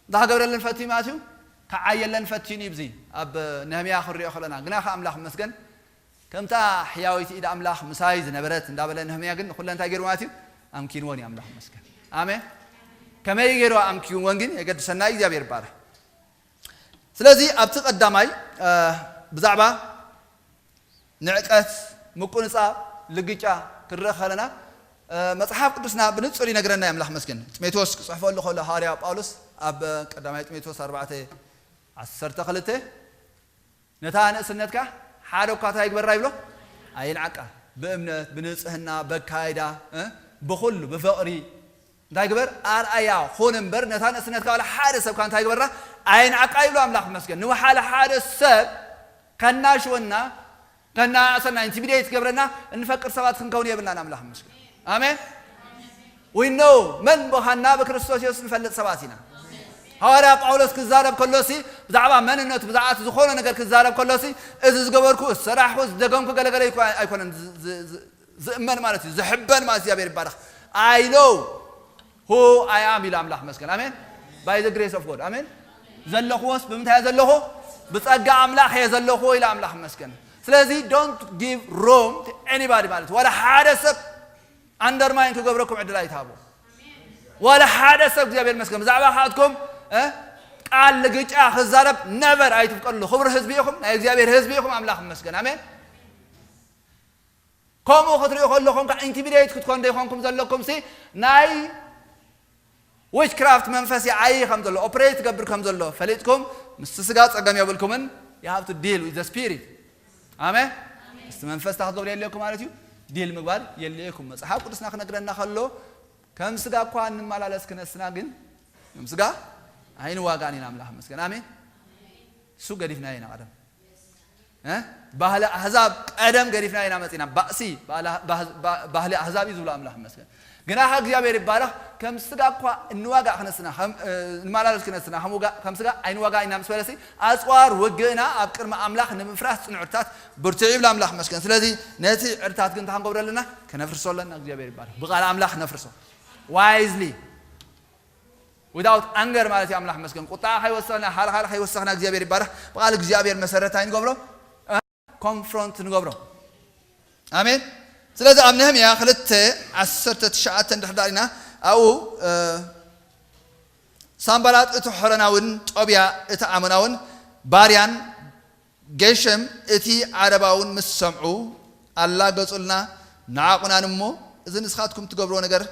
እንታይ ክገብረለን ፈትዩ ማለት እዩ? ክዓየለን ፈትዩ እዩ። ኣብዚ ኣብ ነህምያ ክንሪኦ ከለና ግና ከዓ ኣምላኽ ይመስገን ከምታ ሕያዊት ኢድ ኣምላኽ ምሳይ ዝነበረት እንዳበለ ነህምያ ግን ንኹለን እንታይ ገይሩ ማለት እዩ? ኣምኪንወን እዩ ኣምላኽ ይመስገን። ኣሜን። ከመይ ገይሩ ኣምኪንወን ግን የገድሰና እዩ። እግዚኣብሔር ይባረክ። ስለዚ ኣብቲ ቀዳማይ ብዛዕባ ንዕቀት፣ ምቁንጻብ፣ ልግጫ ክንርኢ ከለና መጽሓፍ ቅዱስና ብንጹር ይነግረና እዩ። ኣምላኽ መስገን። ጢሞቴዎስ ክጽሕፈሉ ከሎ ሃዋርያ ጳውሎስ ኣብ ቀዳማይ ጢሞቴዎስ ኣርባዕተ ዓሰርተ ክልተ ነታ ንእስነትካ ሓደ እኳ እንታይ ይግበራ ይብሎ? ኣይንዓቃ። ብእምነት፣ ብንጽህና፣ በካይዳ፣ ብኹሉ ብፍቕሪ እንታይ ግበር? ኣርኣያ ኹን እምበር ነታ ንእስነትካ ዋላ ሓደ ሰብካ እንታይ ግበራ? ኣይንዓቃ ይብሎ ኣምላኽ መስገን። ንወሓለ ሓደ ሰብ ከናሽወና፣ ከናእሰና፣ ኢንቲሚዴት ገብረና እንፈቅር ሰባት ክንከውን የብልናን። ኣምላኽ መስገን። ኣሜን። We know መን ምዃንና ብክርስቶስ የሱስ ንፈልጥ ሰባት ኢና። ሃዋርያ ጳውሎስ ክዛረብ ከሎሲ ብዛዕባ መንነቱ ብዛዕባ ዝኾነ ነገር ክዛረብ ከሎሲ እዚ ዝገበርኩ ዝሰራሕኩ ዝደገምኩ ገለገለ ኣይኮነን ዝእመን ማለት እዩ። ዝሕበን ማለት እግዚኣብሔር ይባረኽ። I know who I am ኢሉ ኣምላኽ መስገን። ኣሜን። By the grace of God ኣሜን። ዘለኹዎስ ብምንታይ እየ ዘለኹ? ብጸጋ ኣምላኽ እየ ዘለኹ ኢሉ ኣምላኽ መስገን። ስለዚ don't give room to anybody ማለት ዋላ ሓደ ሰብ ኣንደርማይን ክገብረኩም ዕድል ኣይትሃቡ። ዋላ ሓደ ሰብ እግዚኣብሔር መስገን ብዛዕባ ካትኩም ቃል ልግጫ ክዛረብ ነበር ኣይትፍቀድሉ። ክቡር ህዝቢ ኢኹም፣ ናይ እግዚኣብሔር ህዝቢ ኢኹም። ኣምላኽ መስገን ኣሜን። ከምኡ ክትሪኡ ከለኹም ከዓ ኢንቲሚዴት ክትኮን ዘይኮንኩም ዘለኩም ሲ ናይ ዊችክራፍት መንፈስ ይዓይ ከም ዘሎ ኦፕሬት ትገብር ከም ዘሎ ፈሊጥኩም ምስቲ ስጋ ጸገም የብልኩምን። You have to deal with the spirit. ኣሜን። ምስቲ መንፈስ እንታይ ክትገብሩ የድልየኩም ማለት እዩ? ዲል ምግባር የድልየኩም። መጽሓፍ ቅዱስና ክነግረና ከሎ ከም ስጋ እኳ እንመላለስ ክነስና ግን ከም ስጋ ኣይንዋጋን ኢና። ኣምላኽ መስገን ኣሜን። እሱ ገዲፍና ኢና ቀደም ባህሊ ኣህዛብ ቀደም ገዲፍና ኢና መፂና። ባእሲ ባህሊ ኣህዛብ እዩ ዝብሎ ኣምላኽ መስገን። ግና ካብ እግዚኣብሔር ይባረኽ። ከም ስጋ እኳ እንዋጋእ ክነስና ንመላለስ ክነስና ከም ስጋ ኣይንዋጋ ኢና ምስ በለሲ ኣፅዋር ውግእና ኣብ ቅድሚ ኣምላኽ ንምፍራስ ፅኑዕታት ብርትዕ ይብል ኣምላኽ መስገን። ስለዚ ነቲ ዕርታት ግን እንታይ ክንገብሮ ኣለና? ከነፍርሶ ኣለና። እግዚኣብሔር ይባረኽ። ብቃል ኣምላኽ ነፍርሶ ዋይዝሊ ዊዳውት ኣንገር ማለት እዩ። ኣምላኽ መስገን ቁጣ ከይወሰኽና ሓልሓል ከይወሰኽና እግዚኣብሔር ይባረኽ። ብቃል እግዚኣብሔር መሰረት ኣይንገብሮ ኮንፍሮንት ንገብሮ። ኣሜን። ስለዚ ኣብ ነህምያ ክልተ ዓሰርተ ትሽዓተ እንድሕር ዳሪና ኣብኡ ሳምባላጥ እቲ ሖሮናውን ጦብያ እቲ ዓሞናውን ባርያን ጌሸም እቲ ዓረባውን ምስ ሰምዑ ኣላገጹልና፣ ንዓቑናን እሞ እዚ ንስኻትኩም ትገብርዎ ነገር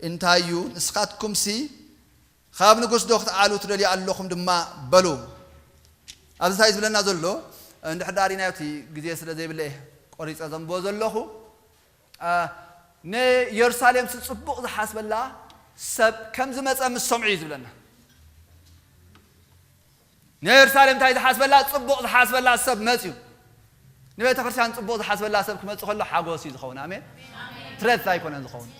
እንታይ እዩ? ንስኻትኩምሲ ካብ ንጉስ ዶ ክትዓሉ ትደልዩ ኣለኹም ድማ በሉ። ኣብዚ እንታይ ዝብለና ዘሎ እንድሕር ዳሪናዮ እቲ ግዜ ስለ ዘይብለ ቆሪፀ ዘንብቦ ዘለኹ ንየሩሳሌም ጽቡቕ ዝሓስበላ ሰብ ከም ዝመጸ ምስ ሰምዑ እዩ ዝብለና። ንየሩሳሌም እንታይ ዝሓስበላ? ጽቡቕ ዝሓስበላ ሰብ መጽዩ። ንቤተ ክርስቲያን ጽቡቕ ዝሓስበላ ሰብ ክመጽእ ከሎ ሓጎስ እዩ ዝኸውን። ኣሜን። ትረት ኣይኮነን ዝኸውን።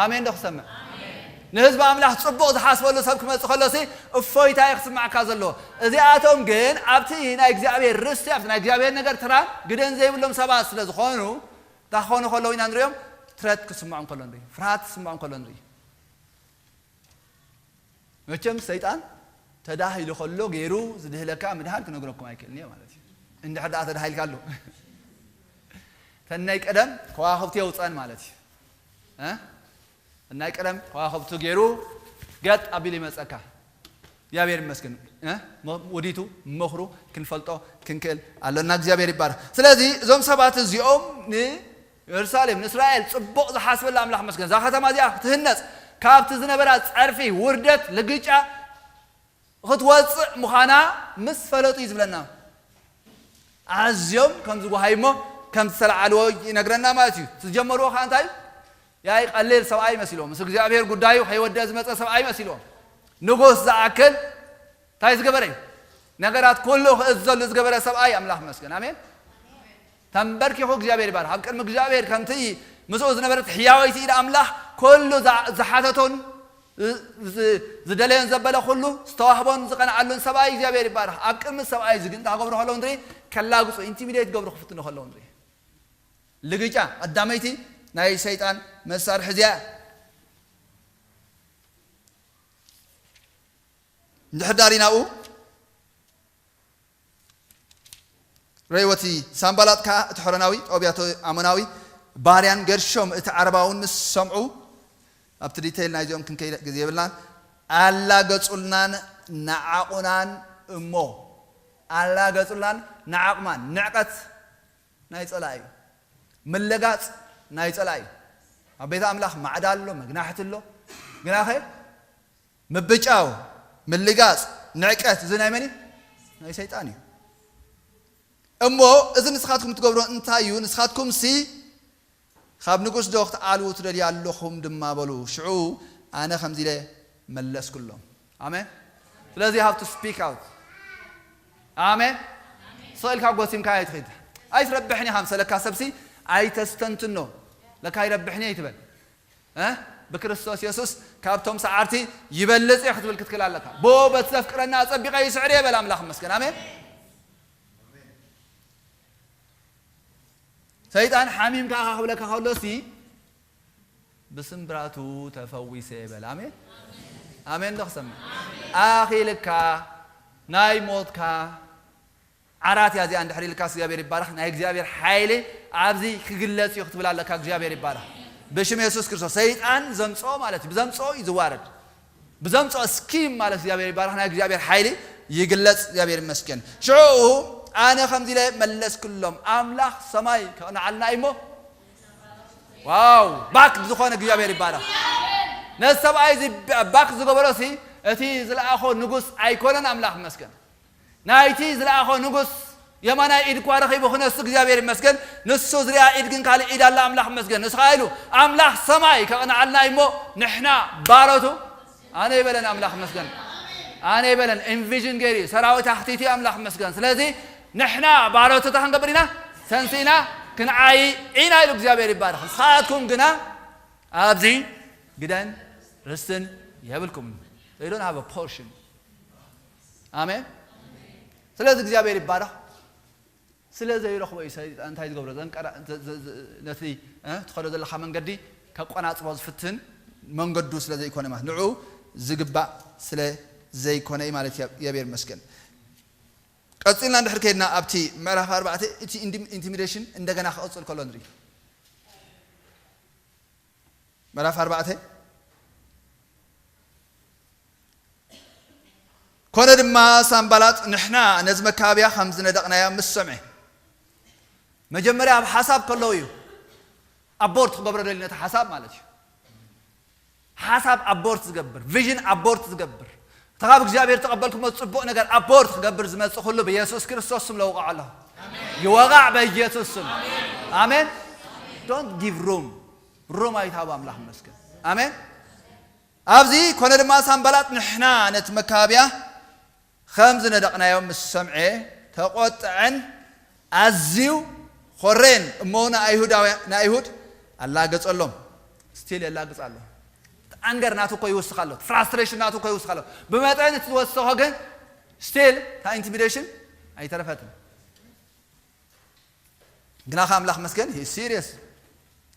ኣሜን ዶ ክሰምዕ? ንህዝቢ ኣምላኽ ጽቡቕ ዝሓስበሉ ሰብ ክመጽእ ከሎሲ እፎይታ እዩ ክስማዕካ ዘለዎ። እዚኣቶም ግን ኣብቲ ናይ እግዚኣብሔር ርስቲ ኣብቲ ናይ እግዚኣብሔር ነገር ተራን ግደን ዘይብሎም ሰባት ስለ ዝኾኑ እንታይ ክኾኑ ከለዉ ኢና ንሪኦም? ትረት ክስምዖም ከሎ ንርኢ፣ ፍርሃት ክስምዖም ከሎ ንርኢ። መቸም ሰይጣን ተዳሂሉ ከሎ ገይሩ ዝድህለካ ምድሃል ክነግረኩም ኣይክእልን እየ ማለት እዩ። እንድሕር ደኣ ተዳሂልካ ኣሎ ተናይ ቀደም ከዋኽብቲ የውፀን ማለት እዩ። ተናይ ቀደም ከዋኽብቲ ገይሩ ገጥ ኣቢሉ ይመፀካ። እግዚኣብሔር ይመስገን። ወዲቱ ምኽሩ ክንፈልጦ ክንክእል ኣለና። እግዚኣብሔር ይባረክ። ስለዚ እዞም ሰባት እዚኦም ን የሩሳሌም ንእስራኤል ጽቡቕ ዝሓስበላ ኣምላኽ መስገን። እዛ ከተማ እዚኣ ክትህነጽ ካብቲ ዝነበራ ጸርፊ፣ ውርደት፣ ልግጫ ክትወጽእ ምዃና ምስ ፈለጡ እዩ ዝብለና። ኣዝዮም ከም ዝጓሃዩ እሞ ከም ዝተለዓልዎ ይነግረና ማለት እዩ። ዝጀመርዎ ከዓ እንታይ እዩ? ያይ ቀሊል ሰብኣይ መሲልዎም። ምስ እግዚኣብሔር ጉዳዩ ከይወደ ዝመጸ ሰብኣይ መሲልዎም። ንጉስ ዝኣክል እንታይ ዝገበረ እዩ? ነገራት ኩሉ ክእዘሉ ዝገበረ ሰብኣይ ኣምላኽ መስገን። ኣሜን። ተንበርኪኹ እግዚኣብሔር ይባርኽ። ኣብ ቅድሚ እግዚኣብሔር ከምቲ ምስኡ ዝነበረት ሕያወይቲ ኢድ ኣምላኽ ኩሉ ዝሓተቶን ዝደለዮን ዘበለ ኩሉ ዝተዋህቦን ዝቐንዓሉን ሰብኣይ እግዚኣብሔር ይባርኽ። ኣብ ቅድሚ ሰብኣይ እዚ ግን እንታይ ክገብሩ ከለዉ ንርኢ? ከላግጹ፣ ኢንቲሚዴት ክገብሩ ክፍትኑ ከለዉ ንርኢ። ልግጫ ቀዳመይቲ ናይ ሰይጣን መሳርሒ እዚኣ። እንድሕር ዳሪናኡ ረይወቲ ሳምባላጥ ከኣ እቲ ሖሮናዊ ጦብያቶ ኣሞናዊ ባርያን ገርሾም እቲ ዓረባውን ምስ ሰምዑ፣ ኣብቲ ዲቴይል ናይዚኦም ክንከይድ ግዜ የብልናን። ኣላገጹልናን ነዓቑናን እሞ፣ ኣላገጹልናን ነዓቑማን። ንዕቀት ናይ ጸላኢ እዩ። ምልጋጽ ናይ ጸላኢ እዩ። ኣብ ቤት ኣምላኽ ማዕዳ ኣሎ፣ መግናሕቲ ኣሎ። ግናኸ ምብጫው፣ ምልጋጽ፣ ንዕቀት፣ እዚ ናይ መን እዩ? ናይ ሰይጣን እዩ። እሞ እዚ ንስኻትኩም ትገብሮ እንታይ እዩ? ንስኻትኩምሲ ካብ ንጉስ ዶ ክትዓልዉ ትደልዩ ኣለኹም ድማ በሉ። ሽዑ ኣነ ከምዚ ኢለ መለስኩሎም። ኣሜን። ስለዚ you have to speak out። ኣሜን። ስቕ ኢልካ ጎሲምካ ኣይትኺድ። ኣይትረብሕን ኢኻ ምሰለካ ሰብሲ ኣይተስተንትኖ። ለካ ይረብሕን እየ ኣይትበል። እ? ብክርስቶስ የሱስ ካብቶም ሰዓርቲ ይበልጽ እየ ክትብል ክትክል ኣለካ። ብኡ በቲ ዘፍቅረና ኣጸቢቐ ይስዕር እየ በል። ኣምላኽ ይመስገን። ኣሜን። ሰይጣን ሓሚምካ ኢኻ ክብለካ ከሎሲ ብስምብራቱ ተፈዊሰ እየ በል። ኣሜን። ኣሜን ዶ ክሰምዕ? ኣኺልካ ናይ ሞትካ ዓራት እያ እዚኣ። እንድሕር ኢልካስ እግዚኣብሔር ይባረኽ። ናይ እግዚኣብሔር ሓይሊ ኣብዚ ክግለጽ እዩ ክትብል ኣለካ። እግዚኣብሔር ይባረኽ። ብሽም የሱስ ክርስቶስ ሰይጣን ዘምጽኦ ማለት እዩ። ብዘምጽኦ እዩ ዝዋረድ። ብዘምጽኦ ስኪም ማለት እግዚኣብሔር ይባረኽ። ናይ እግዚኣብሔር ሓይሊ ይግለጽ። እግዚኣብሔር ይመስገን። ሽዑ ኣነ ከምዚ ኢለ መለስኩሎም፣ ኣምላኽ ሰማይ ከቕንዓልና እዩ እሞ። ዋው! ባክ ዝኾነ እግዚኣብሔር ይባረኽ። ነዚ ሰብኣይ እዚ ባክ ዝገበሮሲ እቲ ዝለኣኾ ንጉስ ኣይኮነን። ኣምላኽ ይመስገን። ናይቲ ዝለኣኾ ንጉስ የማናይ ኢድ እኳ ረኺቡ ክነሱ እግዚኣብሔር ይመስገን። ንሱ ዝሪኣ ኢድ ግን ካልእ ኢድ ኣላ። ኣምላኽ ይመስገን። ንሱ ኸኣ ኢሉ ኣምላኽ ሰማይ ከቕንዓልና እዩ እሞ ንሕና ባሮቱ ኣነ ይበለን። ኣምላኽ ይመስገን። ኣነ ይበለን። ኢንቪዥን ገይሩ እዩ። ሰራዊት ኣኽቲቱ እዩ። ኣምላኽ ይመስገን። ስለዚ ንሕና ባሮቱ እንታይ ክንገብር ኢና? ተንሲእና ክንዓዪ ኢና ኢሉ እግዚኣብሔር ይባረኽ። ንስኻትኩም ግና ኣብዚ ግደን ርስትን የብልኩም። They don't have a portion። ኣሜን። ስለዚ እግዚኣብሔር ይባረኽ። ስለ ዘይረኽቦ እዩ ሰይጣን እንታይ ዝገብሮ? ዘንቀራ-፣ ዘ-፣ ዘ-፣ ዘ-፣ ነቲ፣ እ፣ ትኸዶ ዘለኻ መንገዲ ከቆናጽቦ ዝፍትን መንገዱ ስለ ዘይኮነ ማለት ንዕኡ ዝግባእ ስለ ዘይኮነ እዩ ማለት እዩ። የቤር መስገን። ቀጺልና እንድሕር ከይድና ኣብቲ ምዕራፍ ኣርባዕተ እቲ ኢንዲ-፣ ኢንቲሚዴሽን እንደገና ክቕጽል ከሎ ንርኢ። ምዕራፍ ኣርባዕተ። ኮነ ድማ ሳምባላጥ ንሕና ነዚ መካብያ ከም ዝነደቕናዮ ምስ ሰምዐ፣ መጀመርያ ኣብ ሓሳብ ከለዉ እዩ ኣቦርት ክገብሮ ደልዩ ነቲ ሓሳብ ማለት እዩ። ሓሳብ ኣቦርት ዝገብር፣ ቪዥን ኣቦርት ዝገብር፣ እቲ ካብ እግዚኣብሔር ተቐበልኩሞ ጽቡቕ ነገር ኣቦርት ክገብር ዝመጽእ ኩሉ ብየሱስ ክርስቶስ ስም ለውቕዖ ኣለኹ። ይወቓዕ በኢየሱስ ስም። ኣሜን። Don't give room። ሩም ኣይትሃቡ። ኣምላኽ ይመስገን። ኣሜን። ኣብዚ ኮነ ድማ ሳምባላጥ ንሕና ነቲ መካብያ ከም ዝነደቕናዮ ምስ ሰምዐ ተቖጥዐን ኣዝዩ ኾሬን እሞ ንኣይሁዳውያ-፣ ንኣይሁድ ኣላገጸሎም። ስቲል የላግጽ ኣሎ። እቲ ኣንገር ናቱ እኮ ይውስኽ ኣሎ። ፍራስትሬሽን ናቱ እኮ ይውስኽ ኣሎ። ብመጠን እቲ ዝወሰኾ ግን ስቲል እታ ኢንቲሚዴሽን ኣይተረፈትን። ግና ከ ኣምላኽ መስገን ሲሪየስ፣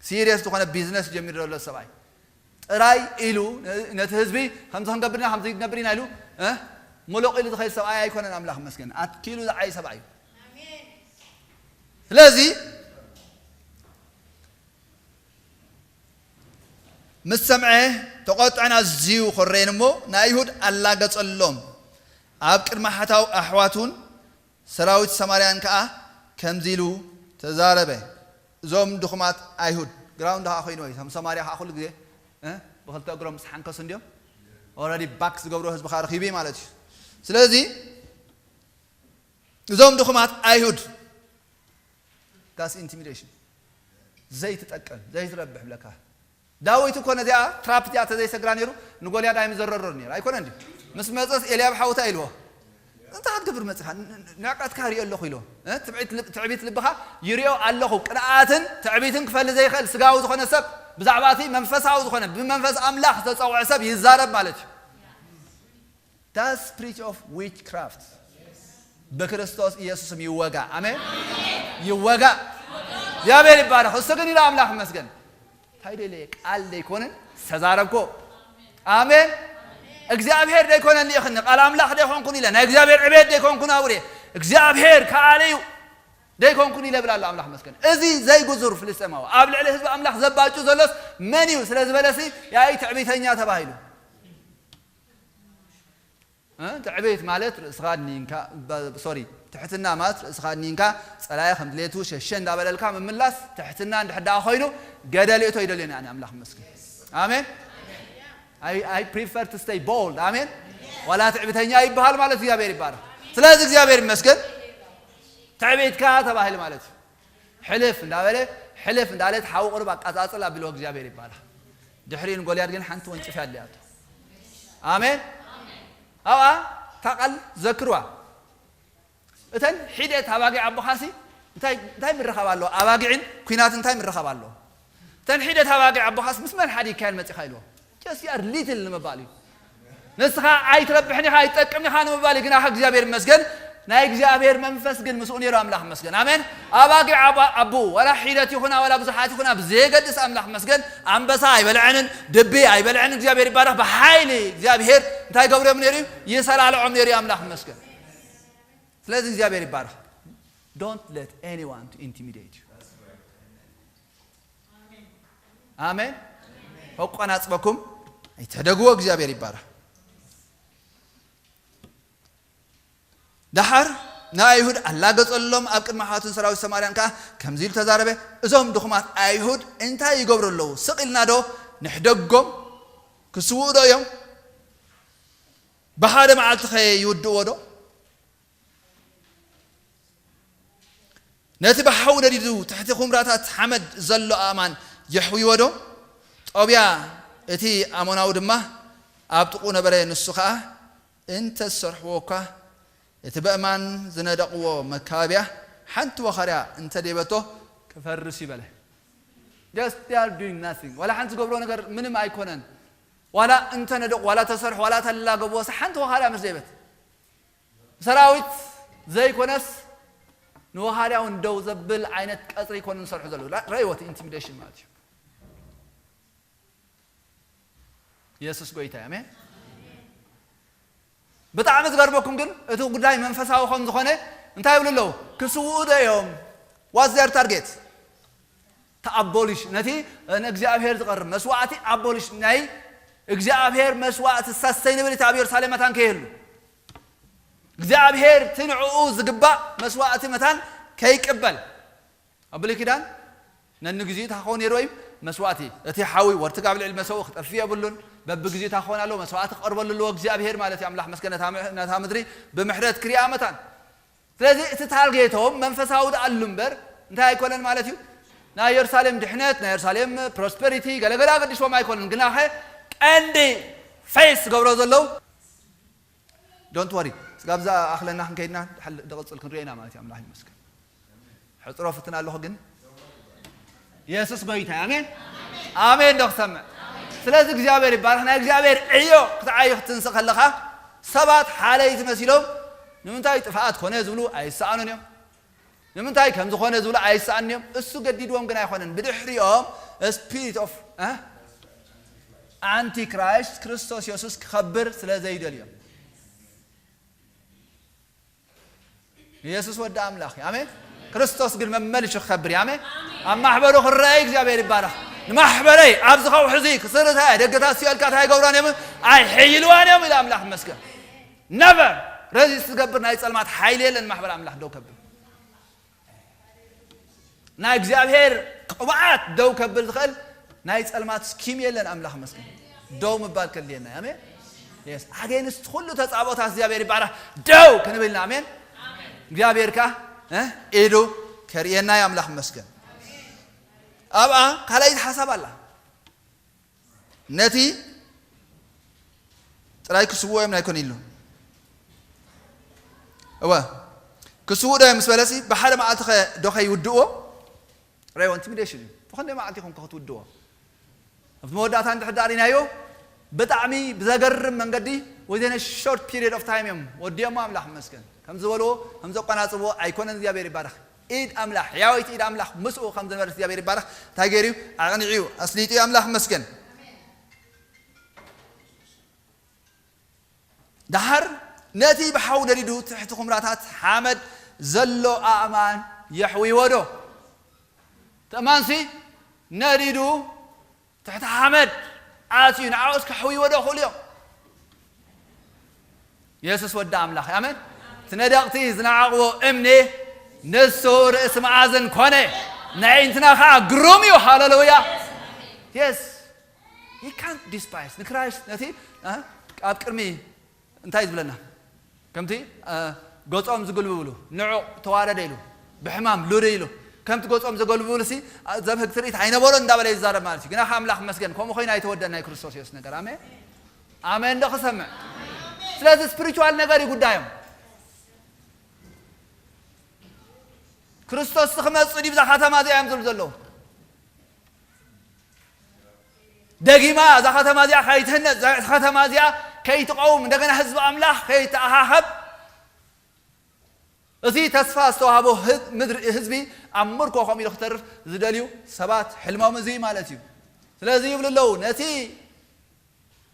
ሲሪየስ ዝኾነ ቢዝነስ ጀሚሩ ዘሎ ሰብኣይ ጥራይ ኢሉ ነ-፣ ነቲ ህዝቢ ከምዚ ክንገብር ኢና፣ ከምዚ ክንገብር ኢና ኢሉ፣ እ፣ ሙሉቕ ኢሉ ዝኸይድ ሰብኣይ ኣይኮነን። ኣምላኽ መስገን ኣትኪሉ ዝዓይ ሰብኣይ እዩ። ስለዚ ምስ ሰምዐ ተቖጥዐን ኣዝዩ ኾረየን እሞ ንኣይሁድ ኣላገጸሎም። ኣብ ቅድሚ ሓታው ኣሕዋቱን ሰራዊት ሰማርያን ከኣ ከምዚ ኢሉ ተዛረበ፣ እዞም ድኹማት ኣይሁድ፣ ግራውንድ ከኣ ኮይኑ እዩ። ሰም-፣ ሰማርያ ከኣ ኩሉ ግዜ፣ እ፣ ብኽልተ እግሮም ምስ ሓንከሱ እንድዮም ኦልሬዲ ባክ ዝገብርዎ ህዝቢ ከኣ ረኺቡ እዩ ማለት እዩ። ስለዚ እዞም ድኹማት ኣይሁድ፣ that's intimidation። ዘይትጠቅም፣ ዘይትረብሕ ብለካ። ዳዊት እኮ ነዚኣ ትራፕ እዚኣ ተዘይሰግራ ነይሩ፣ ንጎልያድ ኣይምዘረሮን ነይሩ። ኣይኮነን ድዩ? ምስ መጸስ ኤልያብ ሓውታ ኢልዎ። እንታይ ክትገብር መጽኻ? ን- ን- ንዕቀትካ ሪኦ ኣለኹ ኢሎ። እ? ትዕቢት ልብ- ትዕቢት ልብኻ ይሪኦ ኣለኹ። ቅንኣትን ትዕቢትን ክፈሊ ዘይኽእል ስጋዊ ዝኾነ ሰብ ብዛዕባ እቲ መንፈሳዊ ዝኾነ ብመንፈስ ኣምላኽ ዝተጸውዐ ሰብ ይዛረብ ማለት እዩ። That's spirit of witchcraft ብክርስቶስ ኢየሱስም ይወጋ። ኣሜን። ይወጋ። እግዚኣብሔር ይባረኽ። እሱ ግን ኢለ ኣምላኽ ይመስገን። እንታይ ደለ ቃል ደይኮነን ዝተዛረብኮ። ኣሜን። እግዚኣብሔር ደይኮነን ልኢኽኒ፣ ቃል ኣምላኽ ደይኮንኩን ኢለ፣ ናይ እግዚኣብሔር ዕቤት ደይኮንኩን ኣውሬ፣ እግዚኣብሔር ከኣለ እዩ ደይኮንኩን ኢለ ብላ ኣሎ። ኣምላኽ መስገን። እዚ ዘይጉዙር ፍልስጤማዊ ኣብ ልዕሊ ህዝቢ ኣምላኽ ዘባጩ ዘሎስ መን እዩ ስለ ዝበለሲ፣ ያይ ትዕቢተኛ ተባሂሉ። እ? ትዕቢት ማለት ርእስኻ ኣድኒንካ፣ ባ- ሶሪ፣ ትሕትና ማለት ርእስኻ ኣድኒንካ፣ ጸላኢ ከም ድሌቱ ሸሸ እንዳበለልካ ምምላስ ትሕትና እንድሕር ደኣ ኮይኑ፣ ገደል እቶ ይደልየኒ ኣነ ኣምላኽ መስገን። ኣሜን። I, I prefer to stay bold. ኣሜን። ዋላ ትዕቢተኛ ይበሃል ማለት እግዚኣብሔር ይባረኽ። ስለዚ እግዚኣብሔር ይመስገን። ትዕቢትካ ተባሂል ማለት እዩ። ሕልፍ እንዳበለ፣ ሕልፍ እንዳለት ሓዊ ቁርብ ኣቃጻጽል ኣቢልዎ እግዚኣብሔር ይባረኽ። ድሕሪኡ ንጎልያድ ግን ሓንቲ ወንጭፍ ኣድልያቶ። ኣሜን። ኣብኣ እታ ቃል ዘክርዋ። እተን ሒደት ኣባጊዕ ኣቦኻሲ እንታይ እንታይ ምርኻብ ኣለዎ? ኣባጊዕን ኲናት እንታይ ምርኻብ ኣለዎ? እተን ሒደት ኣባጊዕ ኣቦኻስ ምስ መን ሓዲግካየን መጺኻ ኢልዎ? Just you are little ንምባል እዩ። ንስኻ ኣይትረብሕን ኢኻ፣ ኣይትጠቅምን ኢኻ ንምባል እዩ። ግናኸ እግዚኣብሔር ይመስገን፣ ናይ እግዚኣብሔር መንፈስ ግን ምስኡ ነይሩ። ኣምላኽ ይመስገን። ኣሜን። ኣባጊዕ ኣባ- ኣቡ ዋላ ሒደት ይኹና ዋላ ብዙሓት ይኹና ብዘየገድስ ኣምላኽ ይመስገን፣ ኣንበሳ ኣይበልዐንን፣ ድቢ ኣይበልዐን። እግዚኣብሔር ይባረኽ። ብሓይሊ እግዚኣብሔር እንታይ ገብሮም ነይሩ እዩ? ይሰላልዖም ነይሩ እዩ። ኣምላኽ ይመስገን። ስለዚ እግዚኣብሔር ይባረኽ። Don't let anyone to intimidate you. ኣሜን። ከቆናጽበኩም ኣይተደግዎ። እግዚኣብሔር ይባረኽ። ደሓር ንኣይሁድ ኣላገጸሎም፣ ኣብ ቅድሚ ኣሕዋቱን ሰራዊት ሰማርያን ከኣ ከምዚ ኢሉ ተዛረበ፣ እዞም ድኹማት ኣይሁድ እንታይ ይገብሩ ኣለዉ? ስቕ ኢልና ዶ ንሕደጎም? ክስውኡ ዶ እዮም? ብሓደ መዓልቲ ኸ ይውድእዎ ዶ? ነቲ ብሓዊ ነዲዱ ትሕቲ ኹምራታት ሓመድ ዘሎ ኣእማን የሕውይዎ ዶ? ጦብያ እቲ ኣሞናዊ ድማ ኣብ ጥቕኡ ነበረ። ንሱ ኸኣ፣ እንተ ዝሰርሕዎ እኳ፣ እቲ በእማን ዝነደቕዎ መካበብያ ሓንቲ ወኻርያ እንተ ደይበቶ ክፈርስ እዩ በለ። Just they are doing nothing። ዋላ ሓንቲ ዝገብሮ ነገር ምንም ኣይኮነን። ዋላ እንተ ነደቑ፣ ዋላ ተሰርሑ፣ ዋላ ተላገቡ፣ ወሳ ሓንቲ ወኻርያ ምስ ደይበት ሰራዊት ዘይኮነስ ንወኻርያ እውን ደው ዘብል ዓይነት ቀጽሪ ይኮኑ ዝሰርሑ ዘለዉ። ራ- ረእይዎ እቲ ኢንቲሚዴሽን ማለት እዩ። የሱስ ጎይታ እዩ። ኣሜን። ብጣዕሚ ዝገርመኩም ግን እቲ ጉዳይ መንፈሳዊ ከም ዝኾነ እንታይ ይብሉ ኣለዉ? ክስውኡ ዶ እዮም? What's their target? ተኣቦሊሽ ነቲ ንእግዚኣብሔር ዝቐርብ መስዋዕቲ ኣቦሊሽ ናይ እግዚኣብሔር መስዋዕቲ ሳስተይንብሊቲ ኣብ የሩሳሌም መታን ከይህሉ እግዚኣብሔር እቲ ንዕኡ ዝግባእ መስዋዕቲ መታን ከይቅበል ኣብ ብሉይ ኪዳን ነንግዚኡ እንታይ ክኸውን ነይርዎ እዩ? መስዋእቲ። እቲ ሓዊ ወርትግ ኣብ ልዕሊ መሰውኡ ክጠፍእ የብሉን። በብግዚኡ እንታይ ክኸውን ኣለዎ? መስዋእቲ ክቐርበሉ ኣለዎ እግዚኣብሄር ማለት እዩ። ኣምላኽ መስገን ነታ ምሕ-፣ ነታ ምድሪ ብምሕረት ክሪኣ መታን። ስለዚ እቲ ታርጌቶም መንፈሳዊ ደኣ ኣሉ እምበር እንታይ ኣይኮነን ማለት እዩ? ናይ የሩሳሌም ድሕነት፣ ናይ የሩሳሌም ፕሮስፐሪቲ፣ ገለገለ ኣገዲሽዎም ኣይኮነን። ግናኸ ቀንዲ ፌስ ዝገብሮ ዘለዉ ዶንት ወሪ። ስጋብ ዝኣኽለና ክንከይድና ድሓል ድቕጽል ክንሪኦ ኢና ማለት እዩ። ኣምላኽ ይመስገን። ሕጽሮ ፍትን ኣለኹ ግን የሱስ ጎይታ እዩ። ኣሜን። ኣሜን ዶ ክሰምዕ? ስለዚ እግዚኣብሔር ይባረኽ። ናይ እግዚኣብሔር ዕዮ ክትዓዩ ክትንስእ ከለኻ ሰባት ሓለይቲ መሲሎም ንምንታይ ጥፍኣት ኮነ ዝብሉ ኣይሰኣኑን እዮም። ንምንታይ ከም ዝኾነ ዝብሉ ኣይሰኣኑን እዮም። እሱ ገዲድዎም ግን ኣይኮነን። ብድሕሪኦም ስፒሪት ኦፍ ኣንቲክራይስት ክርስቶስ የሱስ ክኸብር ስለ ዘይደልዮም። የሱስ ወዲ ኣምላኽ እዩ። ኣሜን። ክርስቶስ ግን መመሊሱ ክኸብር እዩ። ኣሜን። ኣብ ማሕበሩ ክረአ እግዚኣብሔር ይባረኽ። ንማሕበረይ ኣብዚ ከውሒ እዚ ክስርታ እየ፣ ደገታት ሲኦል ከኣ እንታይ ኣይገብራን እዮም? ኣይሕይልዋን እዮም ኢሉ ኣምላኽ ይመስገን። ነቨር ረዚስት ዝገብር ናይ ጸልማት ሓይሊ የለን። ማሕበር ኣምላኽ ደው ከብል ናይ እግዚኣብሔር ቅብኣት ደው ከብል ዝኽእል ናይ ጸልማት ስኪም የለን። ኣምላኽ መስገን ደው ምባል ከድልየና እዩ። ኣሜን። የስ ኣጌንስት ኩሉ ተጻብኦታት እግዚኣብሔር ይባረኽ። ደው ክንብልና ኣሜን። እግዚኣብሔር ከኣ እ ኢዱ ከርእየና እዩ። ኣምላኽ መስገን። ኣብኣ ካልኣይቲ ሓሳብ ኣላ። ነቲ ጥራይ ክስውኦ እዮም ኣይኮን ኢሉ። እወ፣ ክስውኡ ዶ እዮም ምስ በለሲ፣ ብሓደ መዓልቲ ኸ ዶ ኸይውድእዎ? ሬዎ ኢንቲሚዴሽን እዩ። ብኸንደይ መዓልቲ ይኹን ከ ክትውድእዎ? ኣብቲ መወዳእታ እንድሕር ዳሪናዮ፣ ብጣዕሚ ብዘገርም መንገዲ፣ within a short period of time እዮም ወዲኦሞ። ኣምላኽ ይመስገን። ከም ዝበልዎ፣ ከም ዘቆናጽብዎ ኣይኮነን። እግዚኣብሔር ይባረኽ። ኢድ ኣምላኽ፣ ሕያወይቲ ኢድ ኣምላኽ ምስኡ ከም ዝነበረት እግዚኣብሔር ይባረኽ። እንታይ ገይሩ እዩ? ኣቕኒዑ እዩ፣ ኣስሊጡ እዩ። ኣምላኽ ይመስገን። ደሓር ነቲ ብሓዊ ነዲዱ ትሕቲ ኹምራታት ሓመድ ዘሎ ኣእማን የሕውይዎ ዶ? እቲ ኣእማንሲ ነዲዱ ትሕቲ ሓመድ ኣትዩ ንዓኡስ ከሕውይዎ ዶ ክእሉ እዮም? የሱስ ወዲ ኣምላኽ፣ ኣሜን። እቲ ነደቕቲ ዝነዓቕዎ እምኒ ንሱ ርእሲ መኣዝን ኮነ። ንኣዒንትና ኸዓ ግሩም እዩ። ሃሌሉያ። የስ። He can't despise ንክራይስት ነቲ፣ እ፣ ኣብ ቅድሚ እንታይ ዝብለና? ከምቲ፣ እ፣ ገጾም ዝግልብብሉ፣ ንዑቕ ተዋረደ ኢሉ፣ ብሕማም ሉደ ኢሉ፣ ከምቲ ገጾም ዘገልብብሉ ሲ፣ እ፣ ዘብህግ ትርኢት ኣይነበሮን እንዳበለ ይዛረብ ማለት እዩ። ግና ከኣ ኣምላኽ ይመስገን፣ ከምኡ ኮይኑ ኣይተወደን ናይ ክርስቶስ የሱስ ነገር። ኣሜን። ኣሜን ዶ ክሰምዕ? ስለዚ ስፒሪቹዋል ነገር እዩ ጉዳዮም። ክርስቶስ ክመጽእ ድዩ ብዛ ከተማ እዚኣ እዮም ዝብሉ ዘለዉ። ደጊማ እዛ ከተማ እዚኣ ከይትህነጽ፣ እዛ ከተማ እዚኣ ከይትቀውም፣ እንደገና ህዝቢ ኣምላኽ ከይተኣኻኸብ፣ እቲ ተስፋ ዝተዋህቦ ህዝ-፣ ምድሪ፣ ህዝቢ ኣብ ምርኮ ከምኡ ኢሉ ክተርፍ ዝደልዩ ሰባት ሕልሞም እዚ ማለት እዩ። ስለዚ ይብሉ ኣለዉ፣ ነቲ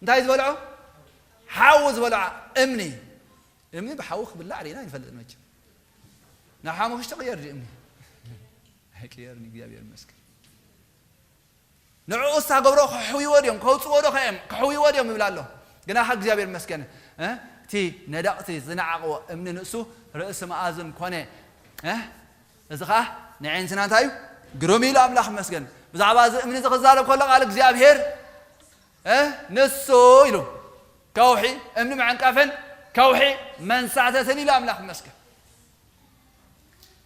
እንታይ ዝበልዖ? ሓዊ ዝበልዖ እምኒ። እምኒ ብሓዊ ክብላዕ ርኢና ኣይንፈልጥን መቸም። ናብ ሓሙኽሽቲ ቅየር ድዩ እምኒ? ኣይቅየርን፣ እግዚኣብሔር ይመስገን። ንዕኡ ዝገብሮ ከሕውይዎ ድዮም? ከውፅዎ ዶ ከየም? ከሕውይዎ ድዮም ይብል ኣሎ። ግና ካብ እግዚኣብሔር ይመስገን፣ እ? እቲ ነደቕቲ ዝነዓቕዎ እምኒ ንእሱ ርእሲ መኣዝን ኮነ። እ? እዚ ኸዓ ንዕንስና እንታይ እዩ? ግሩም ኢሉ ኣምላኽ ይመስገን። ብዛዕባ እዚ እምኒ እዚ ክዛረብ ከሎ ቃል እግዚኣብሔር፣ እ? ንሱ ኢሉ ከውሒ እምኒ መዐንቀፍን ከውሒ መንሳተትን ኢሉ ኣምላኽ ይመስገን።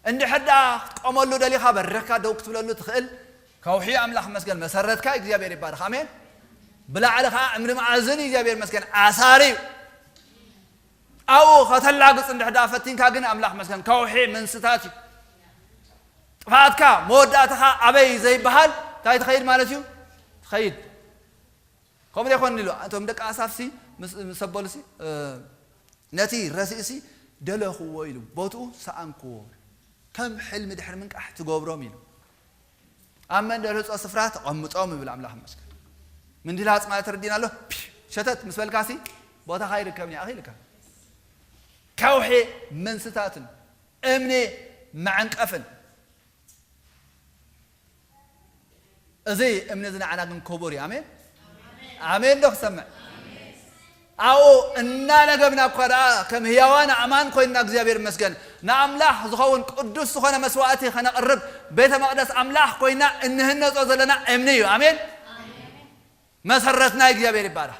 እንድሕር ደኣ ክትቆመሉ ደሊኻ በርኽካ ደው ክትብለሉ ትኽእል ከውሒ ኣምላኽ ይመስገን መሰረትካ እግዚኣብሔር ይባረኽ። ኣሜን። ብላዕሊ ኸዓ እምኒ መኣዝን እግዚኣብሔር ይመስገን ኣሳሪ እዩ። ኣብኡ ከተላግጽ እንድሕር ደኣ ፈቲንካ ግን ኣምላኽ ይመስገን ከውሒ መንስታት እዩ። ጥፍኣትካ መወዳእታኻ ኣበይ ዘይበሃል እንታይ ትኸይድ ማለት እዩ? ትኸይድ። ከምኡ ዶ ይኾን ኢሉ፣ እቶም ደቂ ኣሳፍሲ ምስ፣ ምስ ኣበሉሲ፣ እ፣ ነቲ ረሲእሲ ደለኽዎ ኢሉ፣ ቦትኡ ሰኣንክዎ። ከም ሕልሚ ድሕሪ ምንቃሕ ትገብሮም ኢሉ። ኣብ መንደር ህጾ ስፍራ ተቐምጦም ይብል ኣምላኽ ይመስገን። ምንዲላጽ ማለት ተረዲና ኣሎ። ፒሽ፣ ሸተት ምስ በልካሲ ቦታኻ ይርከብን እዩ፣ ኣኺልካ። ከውሒ መንስታትን እምኒ መዐንቀፍን። እዚ እምኒ እዚ ንዓና ግን ክቡር እዩ። ኣሜን። ኣሜን ዶ ክሰምዕ? ኣብኡ እናለገብና እኳ ደኣ ከም ህያዋን ኣእማን ኮይንና እግዚኣብሔር ይመስገን ንኣምላኽ ዝኸውን ቅዱስ ዝኾነ መስዋዕቲ ከነቕርብ ቤተ መቕደስ ኣምላኽ ኮይና እንህነጾ ዘለና እምኒ እዩ። ኣሜን። መሰረትና እግዚኣብሔር ይባረኽ።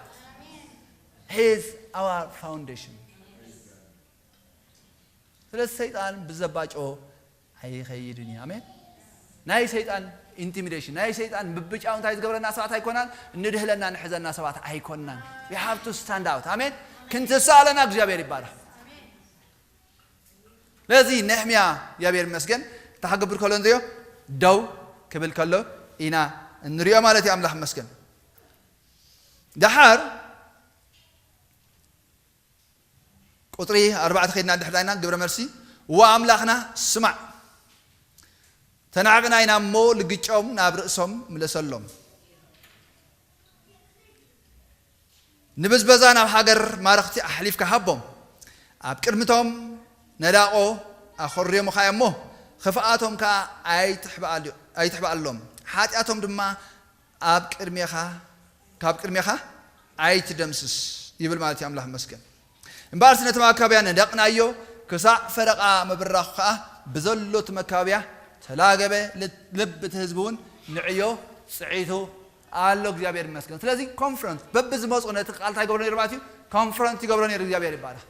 He is our foundation። ስለዚ ሰይጣን ብዘባጮ ኣይኸይድን እዩ። ኣሜን። ናይ ሰይጣን ኢንቲሚዴሽን፣ ናይ ሰይጣን ምብጫው እንታይ ዝገብረና ሰባት ኣይኮናን፣ እንድህለና ንሕዘና ሰባት ኣይኮናን። We have to stand out። ኣሜን። ክንትስእ ኣለና። እግዚኣብሔር ይባረኽ። ስለዚ ነህምያ እግዚኣብሔር ይመስገን እንታይ ክገብር ከሎ ንሪኦ፣ ደው ክብል ከሎ ኢና እንሪኦ ማለት እዩ። ኣምላኽ ይመስገን። ደሓር ቁጽሪ ኣርባዕተ ከይድና እንድሕር ዳይና ግብረ መልሲ፣ "እወ ኣምላኽና ስማዕ፣ ተናዕቕና ኢና እሞ ልግጮም ናብ ርእሶም ምለሰሎም። ንብዝበዛ ናብ ሃገር ማረኽቲ ኣሕሊፍካ ሃቦም። ኣብ ቅድሚቶም ነዳቖ ኣኾርዮምኻ እሞ፣ ክፍኣቶም ከኣ ኣይትሕብኣሉ-፣ ኣይትሕብኣሎም። ሓጢኣቶም ድማ ኣብ ቅድሜኻ፣ ካብ ቅድሜኻ ኣይትደምስስ" ይብል ማለት እዩ። ኣምላኽ ይመስገን። እምበኣርሲ ነቲ መካብያ ነደቕናዮ፣ ክሳዕ ፈረቓ ምብራኹ ከኣ ብዘሎ እቲ መካብያ ተላገበ። ል-፣ ልቢ እቲ ህዝቢ እውን ንዕዮ ጽዒቱ ኣሎ። እግዚኣብሔር ይመስገን። ስለዚ ኮንፍሮንት፣ በብዝመፁ ነቲ ቃል እንታይ ይገብሮ ነይሩ ማለት እዩ? ኮንፍሮንት ይገብሮ ነይሩ። እግዚኣብሔር ይባረኽ።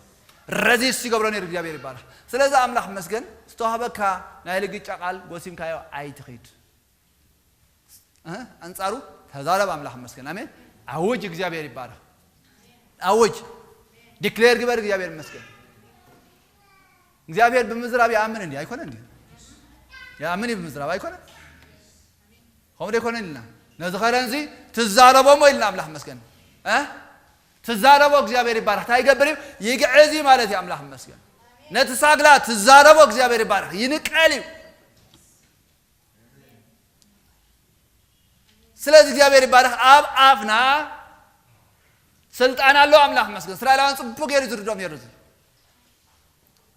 ረዚስት ይገብሮ ነይሩ። እግዚኣብሔር ይባረኽ። ስለዚ ኣምላኽ ይመስገን፣ ዝተዋህበካ ናይ ልግጫ ቃል ጎሲምካዮ ኣይትኺድ። እ? ኣንጻሩ ተዛረብ። ኣምላኽ ይመስገን። ኣሜን። ኣውጅ። እግዚኣብሔር ይባረኽ። ኣውጅ። ዲክሌር ግበር። እግዚኣብሔር ይመስገን። እግዚኣብሔር ብምዝራብ ይኣምን እንዲ ኣይኮነ እንዲ? ይኣምን እዩ ብምዝራብ ኣይኮነ? ከምኡ ዶ ኣይኮነን ኢልና? ነዚ ኸረን እዚ ትዛረቦ እሞ ኢልና ኣምላኽ መስገን። እ? ትዛረቦ እግዚኣብሔር ይባረኽ። እንታይ ይገብር እዩ? ይግዕዝ እዩ ማለት እዩ ኣምላኽ መስገን። ነቲ ሳግላ ትዛረቦ እግዚኣብሔር ይባረኽ። ይንቀል እዩ። ስለዚ እግዚኣብሔር ይባረኽ። ኣብ ኣፍና ስልጣን ኣሎ ኣምላኽ መስገን። እስራኤላውያን ጽቡቅ ገይሩ ዝርዶም ነይሩ እዚ።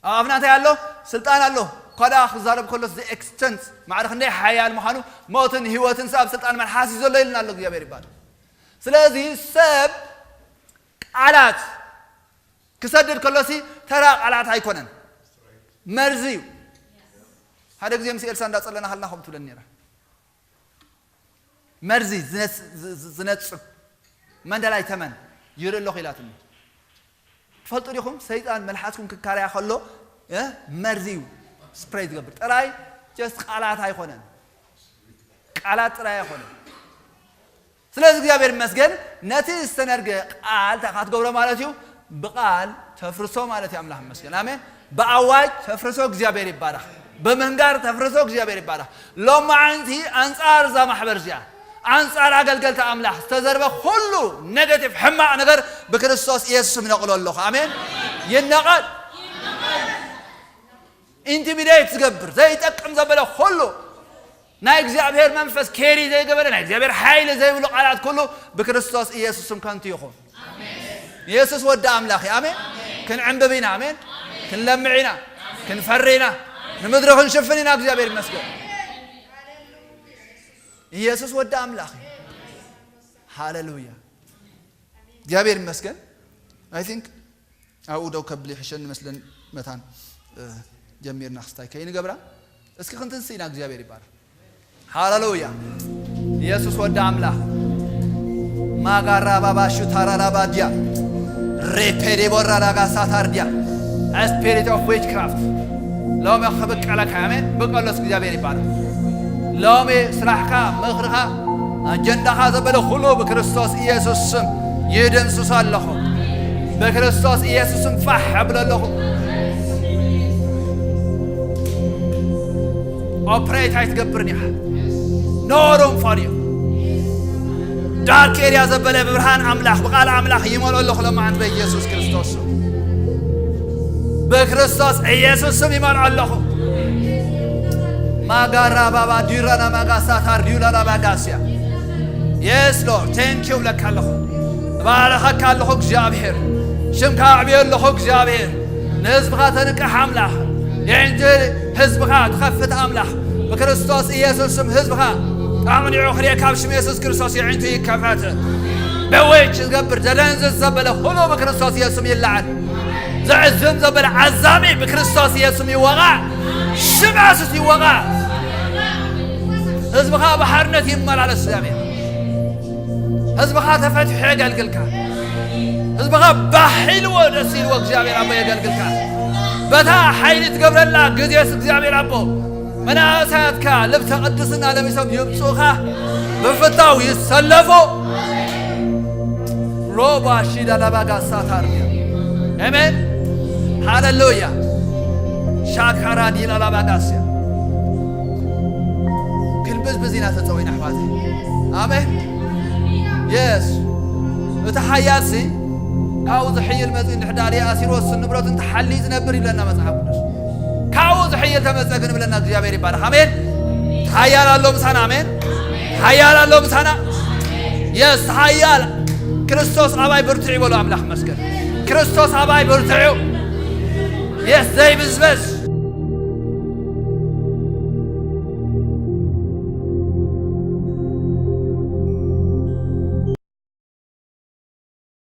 ኣብ ኣፍና እንታይ ኣሎ? ስልጣን ኣሎ። እኳ ደኣ ክዛረብ ከሎስ the extent ማዕረ ክንደይ ሓያል ምዃኑ፣ ሞትን ህይወትን ሰብ ኣብ ስልጣን መልሓስ እዩ ዘሎ ኢልና ኣሎ እግዚኣብሔር ይባረኽ። ስለዚ ሰብ ቃላት ክሰድድ ከሎሲ ተራ ቃላት ኣይኮነን፣ መርዚ እዩ። ሓደ ግዜ ምስ ኤልሳ እንዳጸለና ከለና ከምኡ ትብለኒ ነይራ። መርዚ ዝነጽ-፣ ዝ-፣ ዝ-፣ ዝነጽግ መንደላይ ተመን ይርኢ ኣለኹ ኢላትኒ። ትፈልጡ ዲኹም? ሰይጣን መልሓስኩም ክካረያ ከሎ፣ እ፣ መርዚ እዩ ስፕሬይ ዝገብር። ጥራይ ጀስት ቃላት ኣይኮነን። ቃላት ጥራይ ኣይኮነን። ስለዚ እግዚኣብሔር ይመስገን፣ ነቲ ዝተነርገ ቃል እንታይ ኢኻ ትገብሮ ማለት እዩ? ብቃል ተፍርሶ ማለት እዩ። ኣምላኽ ይመስገን። ኣሜን። ብኣዋጅ ተፍርሶ እግዚኣብሔር ይባረኽ። ብምንጋር ተፍርሶ እግዚኣብሔር ይባረኽ። ሎማዓንቲ ኣንጻር እዛ ማሕበር እዚኣ፣ ኣንጻር ኣገልገልቲ ኣምላኽ ዝተዘርበ ኩሉ ኔጌቲቭ ሕማቕ ነገር ብክርስቶስ ኢየሱስ ይነቕሎ ኣለኹ። ኣሜን። ይነቐል። ኢንቲሚዴት ዝገብር ዘይጠቅም ዘበለ ኩሉ ናይ እግዚኣብሔር መንፈስ ኬሪ ዘይገበረ ናይ እግዚኣብሔር ሓይሊ ዘይብሉ ቃላት ኩሉ ብክርስቶስ ኢየሱስ ስም ከንቱ ይኹን። ኢየሱስ ወዲ ኣምላኽ እዩ። ኣሜን። ክንዕንብብ ኢና። ኣሜን። ክንለምዕ ኢና። ክንፈሪ ኢና። ንምድሪ ክንሽፍን ኢና። እግዚኣብሔር ይመስገን። ኢየሱስ ወዲ ኣምላኽ እዩ። ሃሌሉያ። እግዚኣብሔር ይመስገን። I think ኣብኡ ደው ከብል ይሕሸኒ መስለን መታን፣ እ፣ ጀሚርና ክስታይ ከይንገብራ። እስኪ ክንትንስ ኢና። እግዚኣብሔር ይባረክ። ሃሌሉያ። ኢየሱስ ወዲ ኣምላኽ። ማጋራ ባባ ሹታራ ላባድያ ሬፔዴ ቦራ ላጋ ሳታርድያ ስፒሪት ኦፍ ዊችክራፍት ሎሚ ክብቀለካ። ኣሜን። ብቀሎስ እግዚኣብሔር ይባረክ። ሎሚ ስራሕካ፣ ምኽርኻ፣ ኣጀንዳኻ ዘበለ ኩሉ ብክርስቶስ ኢየሱስ ስም ይድምስሶ ኣለኹ። ብክርስቶስ ኢየሱስ ስም ፋሕ እብሎ ኣለኹ። ኦፕሬት ኣይትገብርን ኢኻ። No room for you። ዳርክ ኤርያ ዘበለ ብብርሃን ኣምላኽ፣ ብቃል ኣምላኽ ይመልኦ ኣለኹ ሎማዓንቲ በኢየሱስ ክርስቶስ ስም። ብክርስቶስ ኢየሱስ ስም ይመልኦ ኣለኹ። ማጋራ ባባ ዲራና ማጋሳ ታርዲዩላና ማጋስያ። Yes Lord, thank you ብለካ ኣለኹ። እባረኸካ ኣለኹ እግዚኣብሔር። ሽምካ ኣዕብዮ ኣለኹ እግዚኣብሔር። ንህዝብኻ ተንቅሕ ኣምላኽ። የዕንቲ ህዝብኻ ትኸፍት ኣምላኽ። ብክርስቶስ ኢየሱስ ስም ህዝብኻ ኣቕኒዑ ክርእየካ ኣብ ሽም የሱስ ክርስቶስ የዕንቱ ይከፈት። ደዌ ዝገብር ዘደንዝዝ ዘበለ ኩሉ ብክርስቶስ ኢየሱስ ስም ይለዓል። ዘዕዝም ዘበለ ዓዛሚ ብክርስቶስ ኢየሱስ ስም ይወቓዕ። ሽም የሱስ ይወቓዕ። ህዝብኻ ብሓርነት ይመላለስ እግዚኣብሔር። ህዝብኻ ተፈቲሑ የገልግልካ። ህዝብኻ ባሕ ኢልዎ ደስ ኢልዎ እግዚኣብሔር ኣቦ የገልግልካ። በታ ሓይሊ ትገብረላ ግዜስ እግዚኣብሔር ኣቦ መናእሰያትካ ልብሰ ቅድስና ለቢሶም ይምጹኻ፣ ብፍታው ይሰለፉ። ሮባ ሺዳ ላባጋ ሳታርያ። ኣሜን። ሃሌሉያ። ሻካራ ዲላ ላባጋስያ። ክንብዝብዝ ኢና ተጸዊና ኣሕዋተይ። ኣሜን። የስ። እቲ ሓያልሲ ካብኡ ዝሕይል መጺኡ እንድሕር ደኣ ኣሲርዎ እሱን ንብረቱን ተሓልዩ ዝነብር ይብለና መጽሓፍ ቅዱስ። ካብኡ ዝሕይል ተመጸ ግን ብለና እግዚኣብሔር ይባረኽ። ኣሜን። ሓያል ኣሎ ምሳና። ኣሜን። ሓያል ኣሎ ምሳና። የስ፣ ሓያል ክርስቶስ ኣባይ ብርቱዕ ይበሉ። ኣምላኽ መስገን። ክርስቶስ ኣባይ ብርቱዕ እዩ። የስ፣ ዘይብዝበዝ